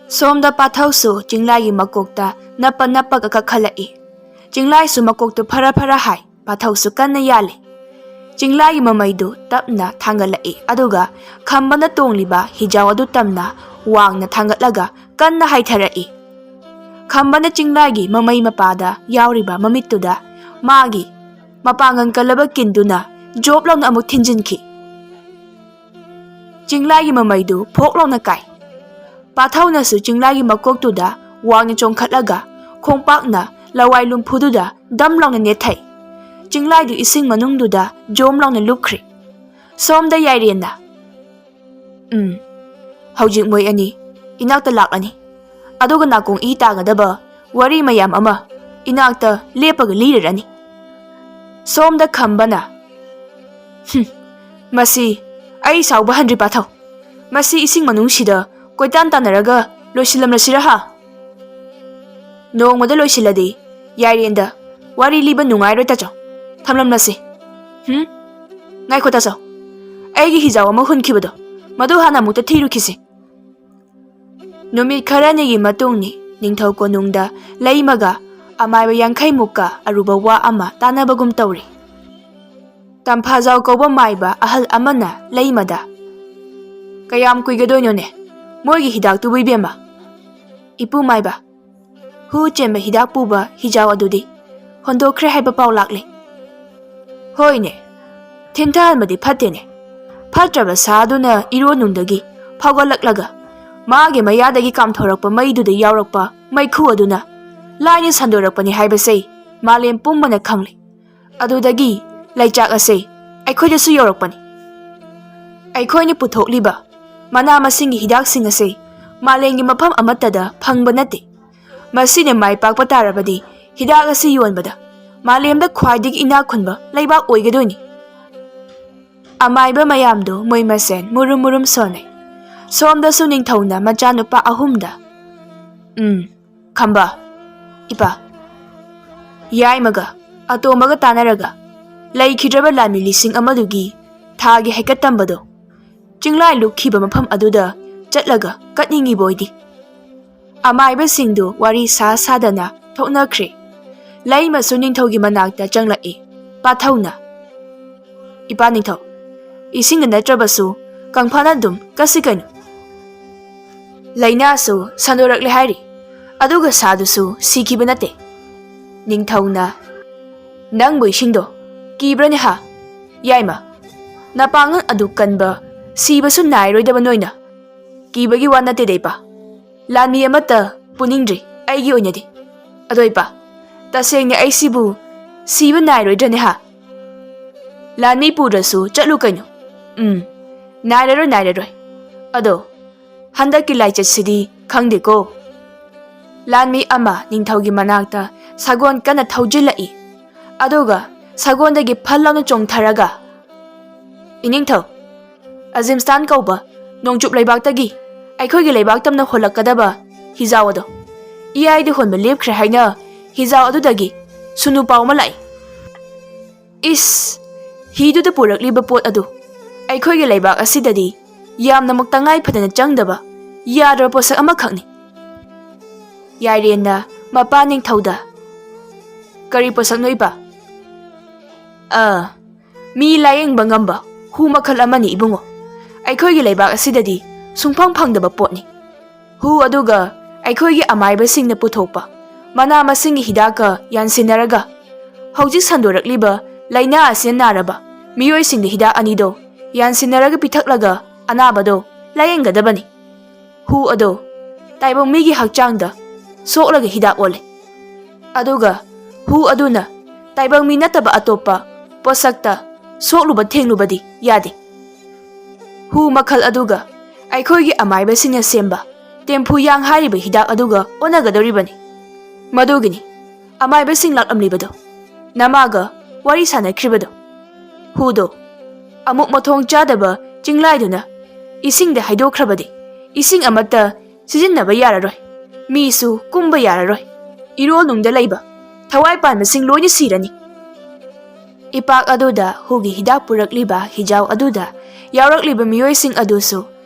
ꯁꯣꯝꯗ ꯄꯥꯊꯧꯁꯨ ꯆꯤꯡꯂꯥꯏꯒꯤ ꯃꯀꯣꯛꯇ ꯅꯞꯄ ꯅꯞꯄꯒ ꯀꯥꯈꯠꯂꯛꯏ꯫ ꯆꯤꯡꯂꯥꯏꯁꯨ ꯃꯀꯣꯛꯇꯨ ꯐꯔ ꯐꯔ ꯍꯥꯏ, ꯄꯥꯊꯧꯁꯨ ꯀꯟꯅ ꯌꯥꯜꯂꯤ꯫ ꯆꯤꯡꯂꯥꯏꯒꯤ ꯃꯃꯩꯗꯨ ꯇꯞꯅ ꯊꯥꯡꯒꯠꯂꯛꯏ, ꯑꯗꯨꯒ ꯈꯝꯕꯅ ꯇꯣꯡꯂꯤꯕ ꯍꯤꯖꯥꯎ ꯑꯗꯨ ꯇꯝꯅ ꯋꯥꯡꯅ ꯊꯥꯡꯒꯠꯂꯒ ꯀꯟꯅ ꯍꯥꯏꯊꯔꯛꯏ꯫ ꯈꯝꯕꯅ ꯆꯤꯡꯂꯥꯏꯒꯤ ꯃꯃꯩ ꯃꯄꯥꯗ ꯌꯥꯎꯔꯤꯕ ꯃꯃꯤꯠꯇꯨꯗ ꯃꯥꯒꯤ ꯃꯄꯥꯡꯒꯜ ꯀꯜꯂꯕ ꯀꯤꯟꯗꯨꯅ ꯖꯣꯞ ꯂꯥꯎꯅ ꯑꯃꯨꯛ ꯊꯤꯟꯖꯤꯟꯈꯤ꯫ ꯆꯤꯡꯂꯥꯏꯒꯤ ꯃꯃꯩꯗꯨ ꯐꯣꯛ ꯂꯥꯎꯅ ꯀꯥꯏ꯫ ꯄꯥꯊꯧꯅꯁꯨ ꯆꯤꯡꯂꯥꯏꯒꯤ ꯃꯀꯣꯛꯇꯨꯗ ꯋꯥꯡꯅ ꯆꯣꯡꯈꯠꯂꯒ ꯈꯣꯡꯄꯥꯛꯅ ꯂꯋꯥꯏ ꯂꯨꯝꯐꯨꯗꯨꯗ ꯗꯝ ꯂꯥꯎꯅ ꯅꯦꯠꯊꯩ꯫ ꯆꯤꯡꯂꯥꯏꯗꯨ ꯏꯁꯤꯡ ꯃꯅꯨꯡꯗꯨꯗ ꯖꯣꯝ ꯂꯥꯎꯅ ꯂꯨꯞꯈ꯭ꯔꯦ꯫ ꯁꯣꯝꯗ ꯌꯥꯏꯔꯦꯟꯅ, "ꯎꯝ, ꯍꯧꯖꯤꯛ ꯃꯣꯏ ꯑꯅꯤ ꯏꯅꯥꯛꯇ ꯂꯥꯛꯂꯅꯤ꯫ ꯑꯗꯨꯒ ꯅꯥꯀꯣꯡ ꯏ ꯇꯥꯒꯗꯕ ꯋꯥꯔꯤ ꯃꯌꯥꯝ ꯑꯃ ꯏꯅꯥꯛꯇ ꯂꯦꯞꯄꯒ ꯂꯤꯔꯔꯅꯤ꯫" ꯁꯣꯝꯗ ꯈꯝꯕꯅ, "ꯍꯨꯝ, ꯃꯁꯤ ꯑꯩ ꯁꯥꯎꯕ ꯍꯟꯗ꯭ꯔꯤ ꯄꯥꯊꯧ꯫ ꯃꯁꯤ ꯏꯁꯤꯡ ꯃꯅꯨꯡꯁꯤꯗ ꯀꯣꯏꯇꯥꯟ ꯇꯥꯟꯅꯔꯒ ꯂꯣꯏꯁꯤꯜꯂꯝꯂꯁꯤꯔꯥ ꯍꯥ? ꯅꯣꯡꯃꯗ ꯂꯣꯏꯁꯤꯜꯂꯗꯤ ꯌꯥꯏꯔꯦꯟꯗ ꯋꯥꯔꯤ ꯂꯤꯕ ꯅꯨꯡꯉꯥꯏꯔꯣꯏ ꯇꯥꯆꯧ꯫ ꯊꯝꯂꯝꯂꯁꯤ꯫ ꯍꯨꯝ? ꯉꯥꯏꯈꯣ ꯇꯥꯆꯧ, ꯑꯩꯒꯤ ꯍꯤꯖꯥꯎ ꯑꯃ ꯍꯨꯟꯈꯤꯕꯗꯣ, ꯃꯗꯨ ꯍꯥꯟꯅ ꯑꯃꯨꯛꯇ ꯊꯤꯔꯨꯈꯤꯁꯤ꯫" ꯅꯨꯃꯤꯠ ꯈꯔꯅꯤꯒꯤ ꯃꯇꯨꯡꯅꯤ꯫ ꯅꯤꯡꯊꯧ ꯀꯣꯅꯨꯡꯗ ꯂꯩꯃꯒ ꯑꯃꯥꯏꯕ ꯌꯥꯡꯈꯩꯃꯨꯛꯀ ꯑꯔꯨꯕ ꯋꯥ ꯑꯃ ꯇꯥꯟꯅꯕꯒꯨꯝ ꯇꯧꯔꯤ꯫ ꯇꯝꯐꯥꯖꯥꯎ ꯀꯧꯕ ꯃꯥꯏꯕ ꯑꯍꯜ ꯑꯃꯅ ꯂꯩꯃꯗ, "ꯀꯌꯥꯝ ꯀꯨꯏꯒꯗꯣꯏꯅꯣꯅꯦ ꯃꯣꯏꯒꯤ ꯍꯤꯗꯥꯛꯇꯨꯕꯨ, ꯏꯕꯦꯝꯃ?" "ꯏꯄꯨ ꯃꯥꯏꯕ, ꯍꯨ ꯆꯦꯟꯕ ꯍꯤꯗꯥꯛ ꯄꯨꯕ ꯍꯤꯖꯥꯎ ꯑꯗꯨꯗꯤ ꯍꯣꯟꯗꯣꯛꯈ꯭ꯔꯦ ꯍꯥꯏꯕ ꯄꯥꯎ ꯂꯥꯛꯂꯦ꯫" "ꯍꯣꯏꯅꯦ, ꯊꯤꯟꯊꯍꯟꯕꯗꯤ ꯐꯠꯇꯦꯅꯦ꯫ ꯐꯠꯇ꯭ꯔꯕ ꯁꯥ ꯑꯗꯨꯅ ꯏꯔꯣꯟꯅꯨꯡꯗꯒꯤ ꯐꯥꯎꯒꯠꯂꯛꯂꯒ ꯃꯥꯒꯤ ꯃꯌꯥꯗꯒꯤ ꯀꯥꯝꯊꯣꯔꯛꯄ ꯃꯩꯗꯨꯗ ꯌꯥꯎꯔꯛꯄ ꯃꯩꯈꯨ ꯑꯗꯨꯅ ꯂꯥꯏꯅ ꯁꯟꯗꯣꯔꯛꯄꯅꯤ ꯍꯥꯏꯕꯁꯦ ꯃꯥꯂꯦꯝ ꯄꯨꯝꯕꯅ ꯈꯪꯂꯦ꯫ ꯑꯗꯨꯗꯒꯤ ꯂꯩꯆꯥꯛ ꯑꯁꯦ ꯑꯩꯈꯣꯏꯗꯁꯨ ꯌꯧꯔꯛꯄꯅꯤ꯫ ꯑꯩꯈꯣꯏꯅ ꯄꯨꯊꯣꯛꯂꯤꯕ ꯃꯅꯥ ꯃꯁꯤꯡꯒꯤ ꯍꯤꯗꯥꯛꯁꯤꯡ ꯑꯁꯦ ꯃꯥꯂꯦꯝꯒꯤ ꯃꯐꯝ ꯑꯃꯠꯇꯗ ꯐꯪꯕ ꯅꯠꯇꯦ꯫ ꯃꯁꯤꯅ ꯃꯥꯏ ꯄꯥꯛꯄ ꯇꯥꯔꯕꯗꯤ ꯍꯤꯗꯥꯛ ꯑꯁꯤ ꯌꯣꯟꯕꯗ ꯃꯥꯂꯦꯝꯗ ꯈ꯭ꯋꯥꯏꯗꯒꯤ ꯏꯅꯥꯛ ꯈꯨꯟꯕ ꯂꯩꯕꯥꯛ ꯑꯣꯏꯒꯗꯣꯏꯅꯤ꯫" ꯑꯃꯥꯏꯕ ꯃꯌꯥꯝꯗꯨ ꯃꯣꯏ ꯃꯁꯦꯟ ꯃꯨꯔꯨꯝ ꯃꯨꯔꯨꯝ ꯁꯣꯟꯅꯩ꯫ ꯁꯣꯝꯗꯁꯨ ꯅꯤꯡꯊꯧꯅ ꯃꯆꯥꯅꯨꯄꯥ ꯑꯍꯨꯝꯗ, "ꯎꯝ, ꯈꯝꯕ, ꯏꯄꯥ, ꯌꯥꯏꯃꯒ ꯑꯇꯣꯝꯕꯒ ꯇꯥꯟꯅꯔꯒ ꯂꯩꯈꯤꯗ꯭ꯔꯕ ꯂꯥꯟꯃꯤ ꯂꯤꯁꯤꯡ ꯑꯃꯗꯨꯒꯤ ꯊꯥꯒꯤ ꯍꯩꯀꯠ ꯇꯝꯕꯗꯣ ꯆꯤꯡꯂꯥꯏ ꯂꯨꯞꯈꯤꯕ ꯃꯐꯝ ꯑꯗꯨꯗ ꯆꯠꯂꯒ ꯀꯠꯅꯤꯡꯉꯤꯕ ꯑꯣꯏꯗꯤ꯫" ꯑꯃꯥꯏꯕꯁꯤꯡꯗꯨ ꯋꯥꯔꯤ ꯁꯥ ꯁꯥꯗꯅ ꯊꯣꯛꯅꯈ꯭ꯔꯦ꯫ ꯂꯩꯃꯁꯨ ꯅꯤꯡꯊꯧꯒꯤ ꯃꯅꯥꯛꯇ ꯆꯪꯂꯛꯏ꯫ ꯄꯥꯊꯧꯅ, "ꯏꯄꯥ ꯅꯤꯡꯊꯧ, ꯏꯁꯤꯡꯗ ꯅꯠꯇ꯭ꯔꯕꯁꯨ ꯀꯪꯐꯥꯅ ꯑꯗꯨꯝ ꯀꯠꯁꯤ ꯀꯩꯅꯣ꯫ ꯂꯥꯏꯅꯥꯁꯨ ꯁꯟꯗꯣꯔꯛꯂꯦ ꯍꯥꯏꯔꯤ, ꯑꯗꯨꯒ ꯁꯥꯗꯨꯁꯨ ꯁꯤꯈꯤꯕ ꯅꯠꯇꯦ꯫" ꯅꯤꯡꯊꯧꯅ, "ꯅꯪꯕꯨ ꯏꯁꯤꯡꯗꯣ ꯀꯤꯕ꯭ꯔꯅꯦ ꯍꯥ? ꯌꯥꯏꯃ, ꯅꯄꯥꯡꯒꯜ ꯑꯗꯨ ꯀꯟꯕ, ꯁꯤꯕꯁꯨ ꯅꯥꯏꯔꯣꯏꯗꯕ ꯅꯣꯏꯅ ꯀꯤꯕꯒꯤ ꯋꯥ ꯅꯠꯇꯦꯗ ꯏꯄꯥ꯫ ꯂꯥꯟꯃꯤ ꯑꯃꯠꯇ ꯄꯨꯅꯤꯡꯗ꯭ꯔꯤ ꯑꯩꯒꯤ ꯑꯣꯏꯅꯗꯤ꯫ ꯑꯗꯣ ꯏꯄꯥ, ꯇꯁꯦꯡꯅ ꯑꯩꯁꯤꯕꯨ ꯁꯤꯕ ꯅꯥꯏꯔꯣꯏꯗ꯭ꯔꯅꯦ ꯍꯥ? ꯂꯥꯟꯃꯤ ꯄꯨꯗ꯭ꯔꯁꯨ ꯆꯠꯂꯨ ꯀꯩꯅꯣ꯫" "ꯎꯝ, ꯅꯥꯏꯔꯔꯣꯏ, ꯅꯥꯏꯔꯔꯣꯏ꯫ ꯑꯗꯣ ꯍꯟꯗꯛꯀꯤ ꯂꯥꯏꯆꯠꯁꯤꯗꯤ ꯈꯪꯗꯦꯀꯣ꯫" ꯂꯥꯟꯃꯤ ꯑꯃ ꯅꯤꯡꯊꯧꯒꯤ ꯃꯅꯥꯛꯇ ꯁꯒꯣꯜ ꯀꯟꯅ ꯊꯧꯖꯤꯜꯂꯛꯏ꯫ ꯑꯗꯨꯒ ꯁꯒꯣꯜꯗꯒꯤ ꯐꯜ ꯂꯥꯎꯅ ꯆꯣꯡꯊꯔꯒ, "ꯏꯅꯤꯡꯊꯧ, ꯑꯖꯤꯝꯁꯇꯥꯟ ꯀꯧꯕ ꯅꯣꯡꯆꯨꯞ ꯂꯩꯕꯥꯛꯇꯒꯤ ꯑꯩꯈꯣꯏꯒꯤ ꯂꯩꯕꯥꯛ ꯇꯝꯅ ꯍꯣꯜꯂꯛꯀꯗꯕ ꯍꯤꯖꯥꯎ ꯑꯗꯣ ꯏꯌꯥꯏꯗ ꯍꯣꯟꯕ ꯂꯦꯞꯈ꯭ꯔꯦ ꯍꯥꯏꯅ ꯍꯤꯖꯥꯎ ꯑꯗꯨꯗꯒꯤ ꯁꯨꯅꯨ ꯄꯥꯎ ꯑꯃ ꯂꯥꯛꯏ꯫" "ꯏꯁ, ꯍꯤꯗꯨꯗ ꯄꯨꯔꯛꯂꯤꯕ ꯄꯣꯠ ꯑꯗꯨ ꯑꯩꯈꯣꯏꯒꯤ ꯂꯩꯕꯥꯛ ꯑꯁꯤꯗꯗꯤ ꯌꯥꯝꯅꯃꯛ ꯇꯉꯥꯏ ꯐꯗꯅ ꯆꯪꯗꯕ ꯌꯥꯗ꯭ꯔꯕ ꯄꯣꯠꯁꯛ ꯑꯃꯈꯛꯅꯤ꯫" ꯌꯥꯏꯔꯦꯟꯅ ꯃꯄꯥ ꯅꯤꯡꯊꯧꯗ, "ꯀꯔꯤ ꯄꯣꯠꯁꯛꯅꯣ ꯏꯄꯥ?" "ꯑ, ꯃꯤ ꯂꯥꯌꯦꯡꯕ ꯉꯝꯕ ꯍꯨ ꯃꯈꯜ ꯑꯃꯅꯤ, ꯏꯕꯨꯡꯉꯣ꯫ ꯑꯩꯈꯣꯏꯒꯤ ꯂꯩꯕꯥꯛ ꯑꯁꯤꯗꯗꯤ ꯁꯨꯡꯐꯪ ꯐꯪꯗꯕ ꯄꯣꯠꯅꯤ꯫ ꯍꯨ ꯑꯗꯨꯒ ꯑꯩꯈꯣꯏꯒꯤ ꯑꯃꯥꯏꯕꯁꯤꯡꯅ ꯄꯨꯊꯣꯛꯄ ꯃꯅꯥ ꯃꯁꯤꯡꯒꯤ ꯍꯤꯗꯥꯛꯀ ꯌꯥꯟꯁꯤꯟꯅꯔꯒ, ꯍꯧꯖꯤꯛ ꯁꯟꯗꯣꯔꯛꯂꯤꯕ ꯂꯥꯏꯅꯥ ꯑꯁꯤꯅ ꯅꯥꯔꯕ ꯃꯤꯑꯣꯏꯁꯤꯡꯗ ꯍꯤꯗꯥꯛ ꯑꯅꯤꯗꯣ ꯌꯥꯟꯁꯤꯟꯅꯔꯒ ꯄꯤꯊꯛꯂꯒ ꯑꯅꯥꯕꯗꯣ ꯂꯥꯌꯦꯡꯒꯗꯕꯅꯤ꯫ ꯍꯨ ꯑꯗꯣ ꯇꯥꯏꯕꯪ ꯃꯤꯒꯤ ꯍꯛꯆꯥꯡꯗ ꯁꯣꯛꯂꯒ ꯍꯤꯗꯥꯛ ꯑꯣꯜꯂꯦ꯫ ꯑꯗꯨꯒ ꯍꯨ ꯑꯗꯨꯅ ꯇꯥꯏꯕꯪ ꯃꯤ ꯅꯠꯇꯕ ꯑꯇꯣꯞꯄ ꯄꯣꯠꯁꯛꯇ ꯁꯣꯛꯂꯨꯕ ꯊꯦꯡꯂꯨꯕꯗꯤ ꯌꯥꯗꯦ꯫ ꯍꯨ ꯃꯈꯜ ꯑꯗꯨꯒ ꯑꯩꯈꯣꯏꯒꯤ ꯑꯃꯥꯏꯕꯁꯤꯡꯅ ꯁꯦꯝꯕ ꯇꯦꯝꯐꯨ ꯌꯥꯡ ꯍꯥꯏꯔꯤꯕ ꯍꯤꯗꯥꯛ ꯑꯗꯨꯒ ꯑꯣꯟꯅꯒꯗꯧꯔꯤꯕꯅꯤ꯫ ꯃꯗꯨꯒꯤꯅꯤ ꯑꯃꯥꯏꯕꯁꯤꯡ ꯂꯥꯛꯂꯝꯂꯤꯕꯗꯣ, ꯅꯃꯥꯒ ꯋꯥꯔꯤ ꯁꯥꯟꯅꯈ꯭ꯔꯤꯕꯗꯣ꯫ ꯍꯨꯗꯣ ꯑꯃꯨꯛ ꯃꯊꯣꯡ ꯆꯥꯗꯕ ꯆꯤꯡꯂꯥꯏꯗꯨꯅ ꯏꯁꯤꯡꯗ ꯍꯩꯗꯣꯛꯈ꯭ꯔꯕꯗꯤ ꯏꯁꯤꯡ ꯑꯃꯠꯇ ꯁꯤꯖꯤꯟꯅꯕ ꯌꯥꯔꯔꯣꯏ, ꯃꯤꯁꯨ ꯀꯨꯝꯕ ꯌꯥꯔꯔꯣꯏ, ꯏꯔꯣꯜꯅꯨꯡꯗ ꯂꯩꯕ ꯊꯋꯥꯏ ꯄꯥꯟꯕꯁꯤꯡ ꯂꯣꯏꯅ ꯁꯤꯔꯅꯤ꯫ ꯏꯄꯥꯛ ꯑꯗꯨꯗ ꯍꯨꯒꯤ ꯍꯤꯗꯥꯛ ꯄꯨꯔꯛꯂꯤꯕ ꯍꯤꯖꯥꯎ ꯑꯗꯨꯗ ꯌꯥꯎꯔꯛꯂꯤꯕ ꯃꯤꯑꯣꯏꯁꯤꯡ ꯑꯗꯨꯁꯨ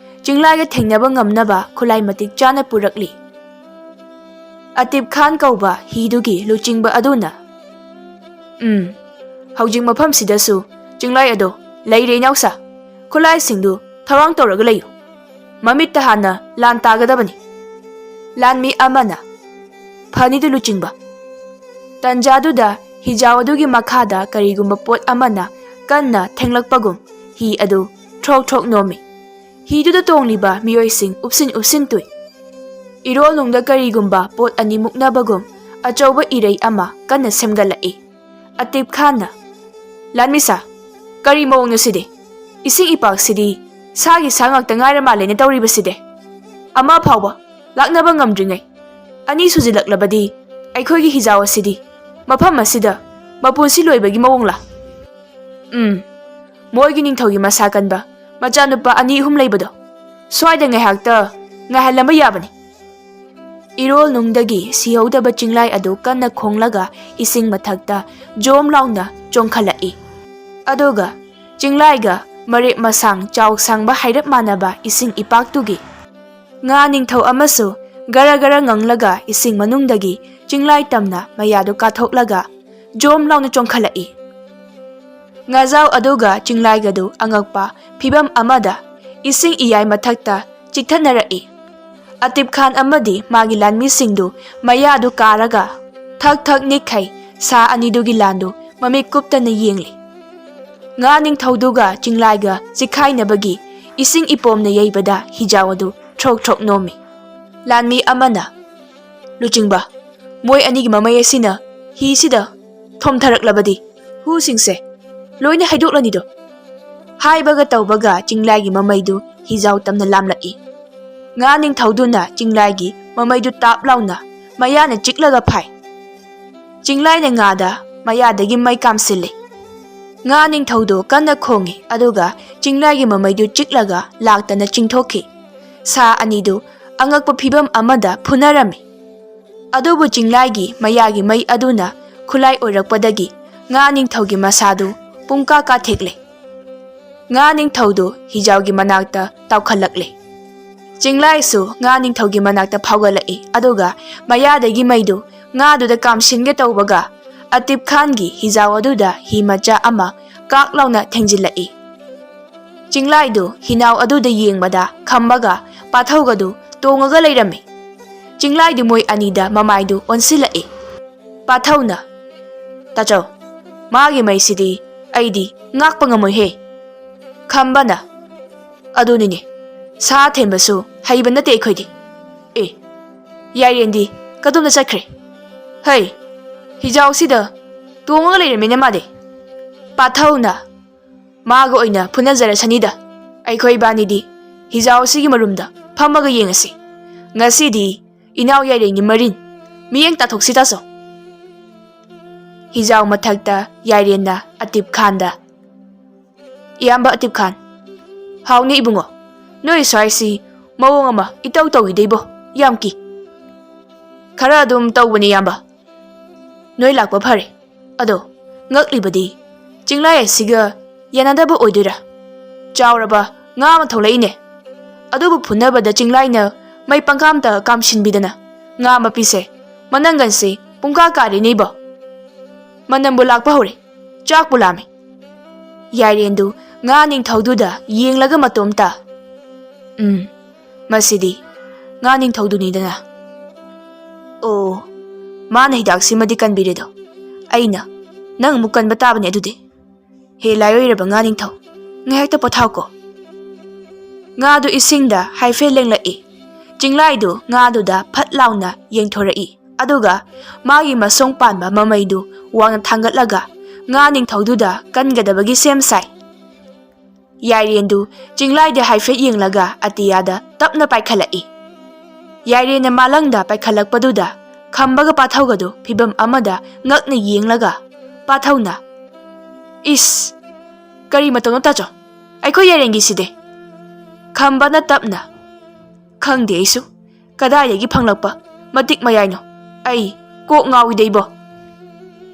ꯆꯤꯡꯂꯥꯏꯒ ꯊꯦꯡꯅꯕ ꯉꯝꯅꯕ ꯈꯨꯠꯂꯥꯏ ꯃꯇꯤꯛ ꯆꯥꯅ ꯄꯨꯔꯛꯂꯤ꯫ ꯑꯇꯤꯞ ꯈꯥꯟ ꯀꯧꯕ ꯍꯤꯗꯨꯒꯤ ꯂꯨꯆꯤꯡꯕ ꯑꯗꯨꯅ, "ꯎꯝ, ꯍꯧꯖꯤꯛ ꯃꯐꯝꯁꯤꯗꯁꯨ ꯆꯤꯡꯂꯥꯏ ꯑꯗꯣ ꯂꯩꯔꯦ, ꯏꯅꯥꯎꯁꯥ꯫ ꯈꯨꯠꯂꯥꯏꯁꯤꯡꯗꯨ ꯊꯧꯔꯥꯡ ꯇꯧꯔꯒ ꯂꯩꯌꯨ꯫ ꯃꯃꯤꯠꯇ ꯍꯥꯟꯅ ꯂꯥꯟ ꯇꯥꯒꯗꯕꯅꯤ"꯫ ꯂꯥꯟꯃꯤ ꯑꯃꯅ, "ꯐꯅꯤꯗꯨ ꯂꯨꯆꯤꯡꯕ"꯫ ꯇꯟꯖꯥꯗꯨꯗ ꯍꯤꯖꯥꯎ ꯑꯗꯨꯒꯤ ꯃꯈꯥꯗ ꯀꯔꯤꯒꯨꯝꯕ ꯄꯣꯠ ꯑꯃꯅ ꯀꯟꯅ ꯊꯦꯡꯂꯛꯄꯒꯨꯝ ꯍꯤ ꯑꯗꯨ ꯊ꯭ꯔꯣꯛ ꯊ꯭ꯔꯣꯛ ꯅꯣꯝꯃꯤ꯫ ꯍꯤꯗꯨꯗ ꯇꯣꯡꯂꯤꯕ ꯃꯤꯑꯣꯏꯁꯤꯡ ꯎꯞꯁꯤꯟ ꯎꯞꯁꯤꯟ ꯇꯨꯏ꯫ ꯏꯔꯣꯜꯅꯨꯡꯗ ꯀꯔꯤꯒꯨꯝꯕ ꯄꯣꯠ ꯑꯅꯤ ꯃꯨꯛꯅꯕꯒꯨꯝ ꯑꯆꯧꯕ ꯏꯔꯩ ꯑꯃ ꯀꯟꯅ ꯁꯦꯝꯒꯠꯂꯛꯏ꯫ ꯑꯇꯤꯞ ꯈꯥꯟꯅ, "ꯂꯥꯟꯃꯤꯁꯥ, ꯀꯔꯤ ꯃꯑꯣꯡꯅꯣ ꯁꯤꯗꯤ? ꯏꯁꯤꯡ ꯏꯄꯥꯛꯁꯤꯗꯤ ꯁꯥꯒꯤ ꯁꯥ ꯉꯥꯛꯇ ꯉꯥꯏꯔ ꯃꯥꯜꯂꯦꯅꯦ ꯇꯧꯔꯤꯕꯁꯤꯗꯤ꯫ ꯑꯃ ꯐꯥꯎꯕ ꯂꯥꯛꯅꯕ ꯉꯝꯗ꯭ꯔꯤꯉꯩ, ꯑꯅꯤ ꯁꯨꯖꯤꯜꯂꯛꯂꯕꯗꯤ ꯑꯩꯈꯣꯏꯒꯤ ꯍꯤꯖꯥꯎ ꯑꯁꯤꯗꯤ ꯃꯐꯝ ꯑꯁꯤꯗ ꯃꯄꯨꯟꯁꯤ ꯂꯣꯏꯕꯒꯤ ꯃꯑꯣꯡꯂꯥ?" "ꯎꯝ, ꯃꯣꯏꯒꯤ ꯅꯤꯡꯊꯧꯒꯤ ꯃꯁꯥ ꯀꯟꯕ ꯃꯆꯥꯅꯨꯄꯥ ꯑꯅꯤ ꯑꯍꯨꯝ ꯂꯩꯕꯗꯣ, ꯁ꯭ꯋꯥꯏꯗ ꯉꯥꯏꯍꯥꯛꯇ ꯉꯥꯏꯍꯜꯂꯝꯕ ꯌꯥꯕꯅꯤ"꯫ ꯏꯔꯣꯜꯅꯨꯡꯗꯒꯤ ꯁꯤꯍꯧꯗꯕ ꯆꯤꯡꯂꯥꯏ ꯑꯗꯨ ꯀꯟꯅ ꯈꯣꯡꯂꯒ ꯏꯁꯤꯡ ꯃꯊꯛꯇ ꯖꯣꯝ ꯂꯥꯎꯅ ꯆꯣꯡꯈꯠꯂꯛꯏ꯫ ꯑꯗꯨꯒ ꯆꯤꯡꯂꯥꯏꯒ ꯃꯔꯦꯞ ꯃꯁꯥꯡ ꯆꯥꯎ ꯁꯥꯡꯕ ꯍꯥꯏꯔꯞ ꯃꯥꯟꯅꯕ ꯏꯁꯤꯡ ꯏꯄꯥꯛꯇꯨꯒꯤ ꯉꯥ ꯅꯤꯡꯊꯧ ꯑꯃꯁꯨ ꯒꯔ ꯒꯔ ꯉꯪꯂꯒ ꯏꯁꯤꯡ ꯃꯅꯨꯡꯗꯒꯤ ꯆꯤꯡꯂꯥꯏ ꯇꯝꯅ ꯃꯌꯥꯗꯨ ꯀꯥꯊꯣꯛꯂꯒ ꯖꯣꯝ ꯂꯥꯎꯅ ꯆꯣꯡꯈꯠꯂꯛꯏ꯫ ꯉꯥꯖꯥꯎ ꯑꯗꯨꯒ ꯆꯤꯡꯂꯥꯏꯒꯗꯨ ꯑꯉꯛꯄ ꯐꯤꯚꯝ ꯑꯃꯗ ꯏꯁꯤꯡ ꯏꯌꯥꯏ ꯃꯊꯛꯇ ꯆꯤꯛꯊꯅꯔꯛꯏ꯫ ꯑꯇꯤꯞ ꯈꯥꯟ ꯑꯃꯗꯤ ꯃꯥꯒꯤ ꯂꯥꯟꯃꯤꯁꯤꯡꯗꯨ ꯃꯌꯥꯗꯨ ꯀꯥꯔꯒ ꯊꯛ ꯊꯛ ꯅꯤꯛꯈꯩ ꯁꯥ ꯑꯅꯤꯗꯨꯒꯤ ꯂꯥꯟꯗꯨ ꯃꯃꯤꯠ ꯀꯨꯞꯇꯅ ꯌꯦꯡꯂꯤ꯫ ꯉꯥ ꯅꯤꯡꯊꯧꯗꯨꯒ ꯆꯤꯡꯂꯥꯏꯒ ꯆꯤꯛꯈꯥꯏꯅꯕꯒꯤ ꯏꯁꯤꯡ ꯏꯄꯣꯝꯅ ꯌꯩꯕꯗ ꯍꯤꯖꯥꯎ ꯑꯗꯨ ꯊ꯭ꯔꯣꯛ ꯊ꯭ꯔꯣꯛ ꯅꯣꯝꯃꯤ꯫ ꯂꯥꯟꯃꯤ ꯑꯃꯅ, "ꯂꯨꯆꯤꯡꯕ, ꯃꯣꯏ ꯑꯅꯤꯒꯤ ꯃꯃꯩ ꯑꯁꯤꯅ ꯍꯤꯁꯤꯗ ꯊꯣꯝꯊꯔꯛꯂꯕꯗꯤ ꯍꯨꯁꯤꯡꯁꯦ ꯂꯣꯏꯅ ꯍꯩꯗꯣꯛꯂꯅꯤꯗꯣ?" ꯍꯥꯏꯕꯒ ꯇꯧꯕꯒ ꯆꯤꯡꯂꯥꯏꯒꯤ ꯃꯃꯩꯗꯨ ꯍꯤꯖꯥꯎ ꯇꯝꯅ ꯂꯥꯝꯂꯛꯏ꯫ ꯉꯥ ꯅꯤꯡꯊꯧꯗꯨꯅ ꯆꯤꯡꯂꯥꯏꯒꯤ ꯃꯃꯩꯗꯨ ꯇꯥꯞ ꯂꯥꯎꯅ ꯃꯌꯥꯅ ꯆꯤꯛꯂꯒ ꯐꯥꯏ꯫ ꯆꯤꯡꯂꯥꯏꯅ ꯉꯥꯗ ꯃꯌꯥꯗꯒꯤ ꯃꯩ ꯀꯥꯝꯁꯤꯜꯂꯤ꯫ ꯉꯥ ꯅꯤꯡꯊꯧꯗꯨ ꯀꯟꯅ ꯈꯣꯡꯏ, ꯑꯗꯨꯒ ꯆꯤꯡꯂꯥꯏꯒꯤ ꯃꯃꯩꯗꯨ ꯆꯤꯛꯂꯒ ꯂꯥꯛꯇꯅ ꯆꯤꯡꯊꯣꯛꯈꯤ꯫ ꯁꯥ ꯑꯅꯤꯗꯨ ꯑꯉꯛꯄ ꯐꯤꯚꯝ ꯑꯃꯗ ꯐꯨꯅꯔꯝꯃꯤ꯫ ꯑꯗꯨꯕꯨ ꯆꯤꯡꯂꯥꯏꯒꯤ ꯃꯌꯥꯒꯤ ꯃꯩ ꯑꯗꯨꯅ ꯈꯨꯠꯂꯥꯏ ꯑꯣꯏꯔꯛꯄꯗꯒꯤ ꯉꯥ ꯅꯤꯡꯊꯧꯒꯤ ꯃꯁꯥꯗꯨ ꯄꯨꯡꯀꯥ ꯀꯥꯊꯦꯛꯂꯦ꯫ ꯉꯥ ꯅꯤꯡꯊꯧꯗꯨ ꯍꯤꯖꯥꯎꯒꯤ ꯃꯅꯥꯛꯇ ꯇꯥꯎꯈꯠꯂꯛꯂꯦ꯫ ꯆꯤꯡꯂꯥꯏꯁꯨ ꯉꯥ ꯅꯤꯡꯊꯧꯒꯤ ꯃꯅꯥꯛꯇ ꯐꯥꯎꯒꯠꯂꯛꯏ, ꯑꯗꯨꯒ ꯃꯌꯥꯗꯒꯤ ꯃꯩꯗꯨ ꯉꯥꯗꯨꯗ ꯀꯥꯝꯁꯤꯟꯒꯦ ꯇꯧꯕꯒ, ꯑꯇꯤꯞ ꯈꯥꯟꯒꯤ ꯍꯤꯖꯥꯎ ꯑꯗꯨꯗ ꯍꯤ ꯃꯆꯥ ꯑꯃ ꯀꯥꯛ ꯂꯥꯎꯅ ꯊꯦꯡꯖꯤꯜꯂꯛꯏ꯫ ꯆꯤꯡꯂꯥꯏꯗꯨ ꯍꯤꯅꯥꯎ ꯑꯗꯨꯗ ꯌꯦꯡꯕꯗ ꯈꯝꯕꯒ ꯄꯥꯊꯧꯒꯗꯨ ꯇꯣꯡꯉꯒ ꯂꯩꯔꯝꯃꯤ꯫ ꯆꯤꯡꯂꯥꯏꯗꯨ ꯃꯣꯏ ꯑꯅꯤꯗ ꯃꯃꯥꯏꯗꯨ ꯑꯣꯟꯁꯤꯜꯂꯛꯏ꯫ ꯄꯥꯊꯧꯅ, "ꯇꯥꯆꯧ, ꯃꯥꯒꯤ ꯃꯩꯁꯤꯗꯤ ꯑꯩꯗꯤ ꯉꯥꯛꯄ ꯉꯝꯃꯣꯏꯍꯦ꯫" ꯈꯝꯕꯅ, "ꯑꯗꯨꯅꯤꯅꯦ, ꯁꯥ ꯊꯦꯟꯕꯁꯨ ꯍꯩꯕ ꯅꯠꯇꯦ ꯑꯩꯈꯣꯏꯗꯤ꯫ ꯑꯦ, ꯌꯥꯏꯔꯦꯟꯗꯤ ꯀꯗꯣꯝꯗ ꯆꯠꯈ꯭ꯔꯦ? ꯍꯩ, ꯍꯤꯖꯥꯎꯁꯤꯗ ꯇꯣꯡꯉꯒ ꯂꯩꯔꯝꯃꯤꯅꯦ ꯃꯥꯗꯤ꯫" ꯄꯥꯊꯧꯅ, "ꯃꯥꯒ ꯑꯣꯏꯅ ꯐꯨꯅꯖꯔꯁꯅꯤꯗ꯫ ꯑꯩꯈꯣꯏ ꯏꯕꯥꯅꯤꯗꯤ ꯍꯤꯖꯥꯎ ꯑꯁꯤꯒꯤ ꯃꯔꯨꯝꯗ ꯐꯝꯃꯒ ꯌꯦꯡꯉꯁꯤ꯫ ꯉꯁꯤꯗꯤ ꯏꯅꯥꯎ ꯌꯥꯏꯔꯦꯟꯒꯤ ꯃꯔꯤꯟ ꯃꯤꯠꯌꯦꯡ ꯇꯥꯊꯣꯛꯁꯤ ꯇꯥꯆꯧ꯫" ꯍꯤꯖꯥꯎ ꯃꯊꯛꯇ ꯌꯥꯏꯔꯦꯟꯅ ꯑꯇꯤꯞ ꯈꯥꯟꯗ, "ꯏꯌꯥꯝꯕ ꯑꯇꯤꯞ ꯈꯥꯟ, ꯍꯥꯎꯅꯦ ꯏꯕꯨꯡꯉꯣ, ꯅꯣꯏ ꯁ꯭ꯋꯥꯏꯁꯤ ꯃꯑꯣꯡ ꯑꯃ ꯏꯇꯧ ꯇꯧꯏꯗꯩꯕꯣ, ꯌꯥꯝ ꯀꯤ꯫" "ꯈꯔ ꯑꯗꯨꯝ ꯇꯧꯕꯅꯤ ꯏꯌꯥꯝꯕ꯫" "ꯅꯣꯏ ꯂꯥꯛꯄ ꯐꯔꯦ꯫ ꯑꯗꯣ ꯉꯛꯂꯤꯕꯗꯤ ꯆꯤꯡꯂꯥꯏ ꯑꯁꯤꯒ ꯌꯥꯅꯗꯕ ꯑꯣꯏꯗꯣꯏꯔꯥ? ꯆꯥꯎꯔꯕ ꯉꯥ ꯑꯃ ꯊꯣꯛꯂꯛꯏꯅꯦ꯫ ꯑꯗꯨꯕꯨ ꯐꯨꯅꯕꯗ ꯆꯤꯡꯂꯥꯏꯅ ꯃꯩ ꯄꯪꯀꯥꯝꯇ ꯀꯥꯝꯁꯤꯟꯕꯤꯗꯅ ꯉꯥ ꯃꯄꯤꯁꯦ ꯃꯅꯪꯒꯟꯁꯤ ꯄꯨꯡꯀꯥ ꯀꯥꯔꯤꯅꯦꯕꯣ꯫ ꯃꯅꯝꯕꯨ ꯂꯥꯛꯄ ꯍꯧꯔꯦ, ꯆꯥꯛꯄꯨ ꯂꯥꯝꯃꯦ꯫" ꯌꯥꯏꯔꯦꯟꯗꯨ ꯉꯥ ꯅꯤꯡꯊꯧꯗꯨꯗ ꯌꯦꯡꯂꯒ ꯃꯇꯣꯝꯇ, "ꯎꯝ, ꯃꯁꯤꯗꯤ ꯉꯥ ꯅꯤꯡꯊꯧꯗꯨꯅꯤꯗꯅ꯫ ꯑꯣ, ꯃꯥꯅ ꯍꯤꯗꯥꯛꯁꯤꯃꯗꯤ ꯀꯟꯕꯤꯔꯦꯗꯣ꯫ ꯑꯩꯅ ꯅꯪ ꯑꯃꯨꯛ ꯀꯟꯕ ꯇꯥꯕꯅꯦ ꯑꯗꯨꯗꯤ꯫ ꯍꯦ ꯂꯥꯏꯑꯣꯏꯔꯕ ꯉꯥ ꯅꯤꯡꯊꯧ, ꯉꯥꯏꯍꯥꯛꯇ ꯄꯣꯊꯥꯎꯀꯣ꯫" ꯉꯥꯗꯨ ꯏꯁꯤꯡꯗ ꯍꯥꯏꯐꯦꯠ ꯂꯦꯡꯂꯛꯏ꯫ ꯆꯤꯡꯂꯥꯏꯗꯨ ꯉꯥꯗꯨꯗ ꯐꯠ ꯂꯥꯎꯅ ꯌꯦꯡꯊꯣꯔꯛꯏ꯫ ꯑꯗꯨꯒ ꯃꯥꯒꯤ ꯃꯁꯣꯡ ꯄꯥꯟꯕ ꯃꯃꯩꯗꯨ ꯋꯥꯡꯅ ꯊꯥꯡꯒꯠꯂꯒ ꯉꯥ ꯅꯤꯡꯊꯧꯗꯨꯗ ꯀꯟꯒꯗꯕꯒꯤ ꯁꯦꯝ ꯁꯥꯏ꯫ ꯌꯥꯏꯔꯦꯟꯗꯨ ꯆꯤꯡꯂꯥꯏꯗ ꯍꯥꯏꯐꯦꯠ ꯌꯦꯡꯂꯒ ꯑꯇꯤꯌꯥꯗ ꯇꯞꯅ ꯄꯥꯏꯈꯠꯂꯛꯏ꯫ ꯌꯥꯏꯔꯦꯟꯅ ꯃꯥꯂꯪꯗ ꯄꯥꯏꯈꯠꯂꯛꯄꯗꯨꯗ ꯈꯝꯕꯒ ꯄꯥꯊꯧꯒꯗꯨ ꯐꯤꯚꯝ ꯑꯃꯗ ꯉꯛꯅ ꯌꯦꯡꯂꯒ ꯄꯥꯊꯧꯅ, "ꯏꯁ, ꯀꯔꯤ ꯃꯇꯧꯅꯣ ꯇꯥꯆꯧ? ꯑꯩꯈꯣꯏ ꯌꯥꯏꯔꯦꯟꯒꯤꯁꯤꯗꯤ?" ꯈꯝꯕꯅ ꯇꯞꯅ, "ꯈꯪꯗꯦ ꯑꯩꯁꯨ꯫ ꯀꯗꯥꯏꯗꯒꯤ ꯐꯪꯂꯛꯄ ꯃꯇꯤꯛ ꯃꯌꯥꯏꯅꯣ? ꯑꯩ ꯀꯣꯛ ꯉꯥꯎꯏꯗ ꯏꯕꯣ꯫"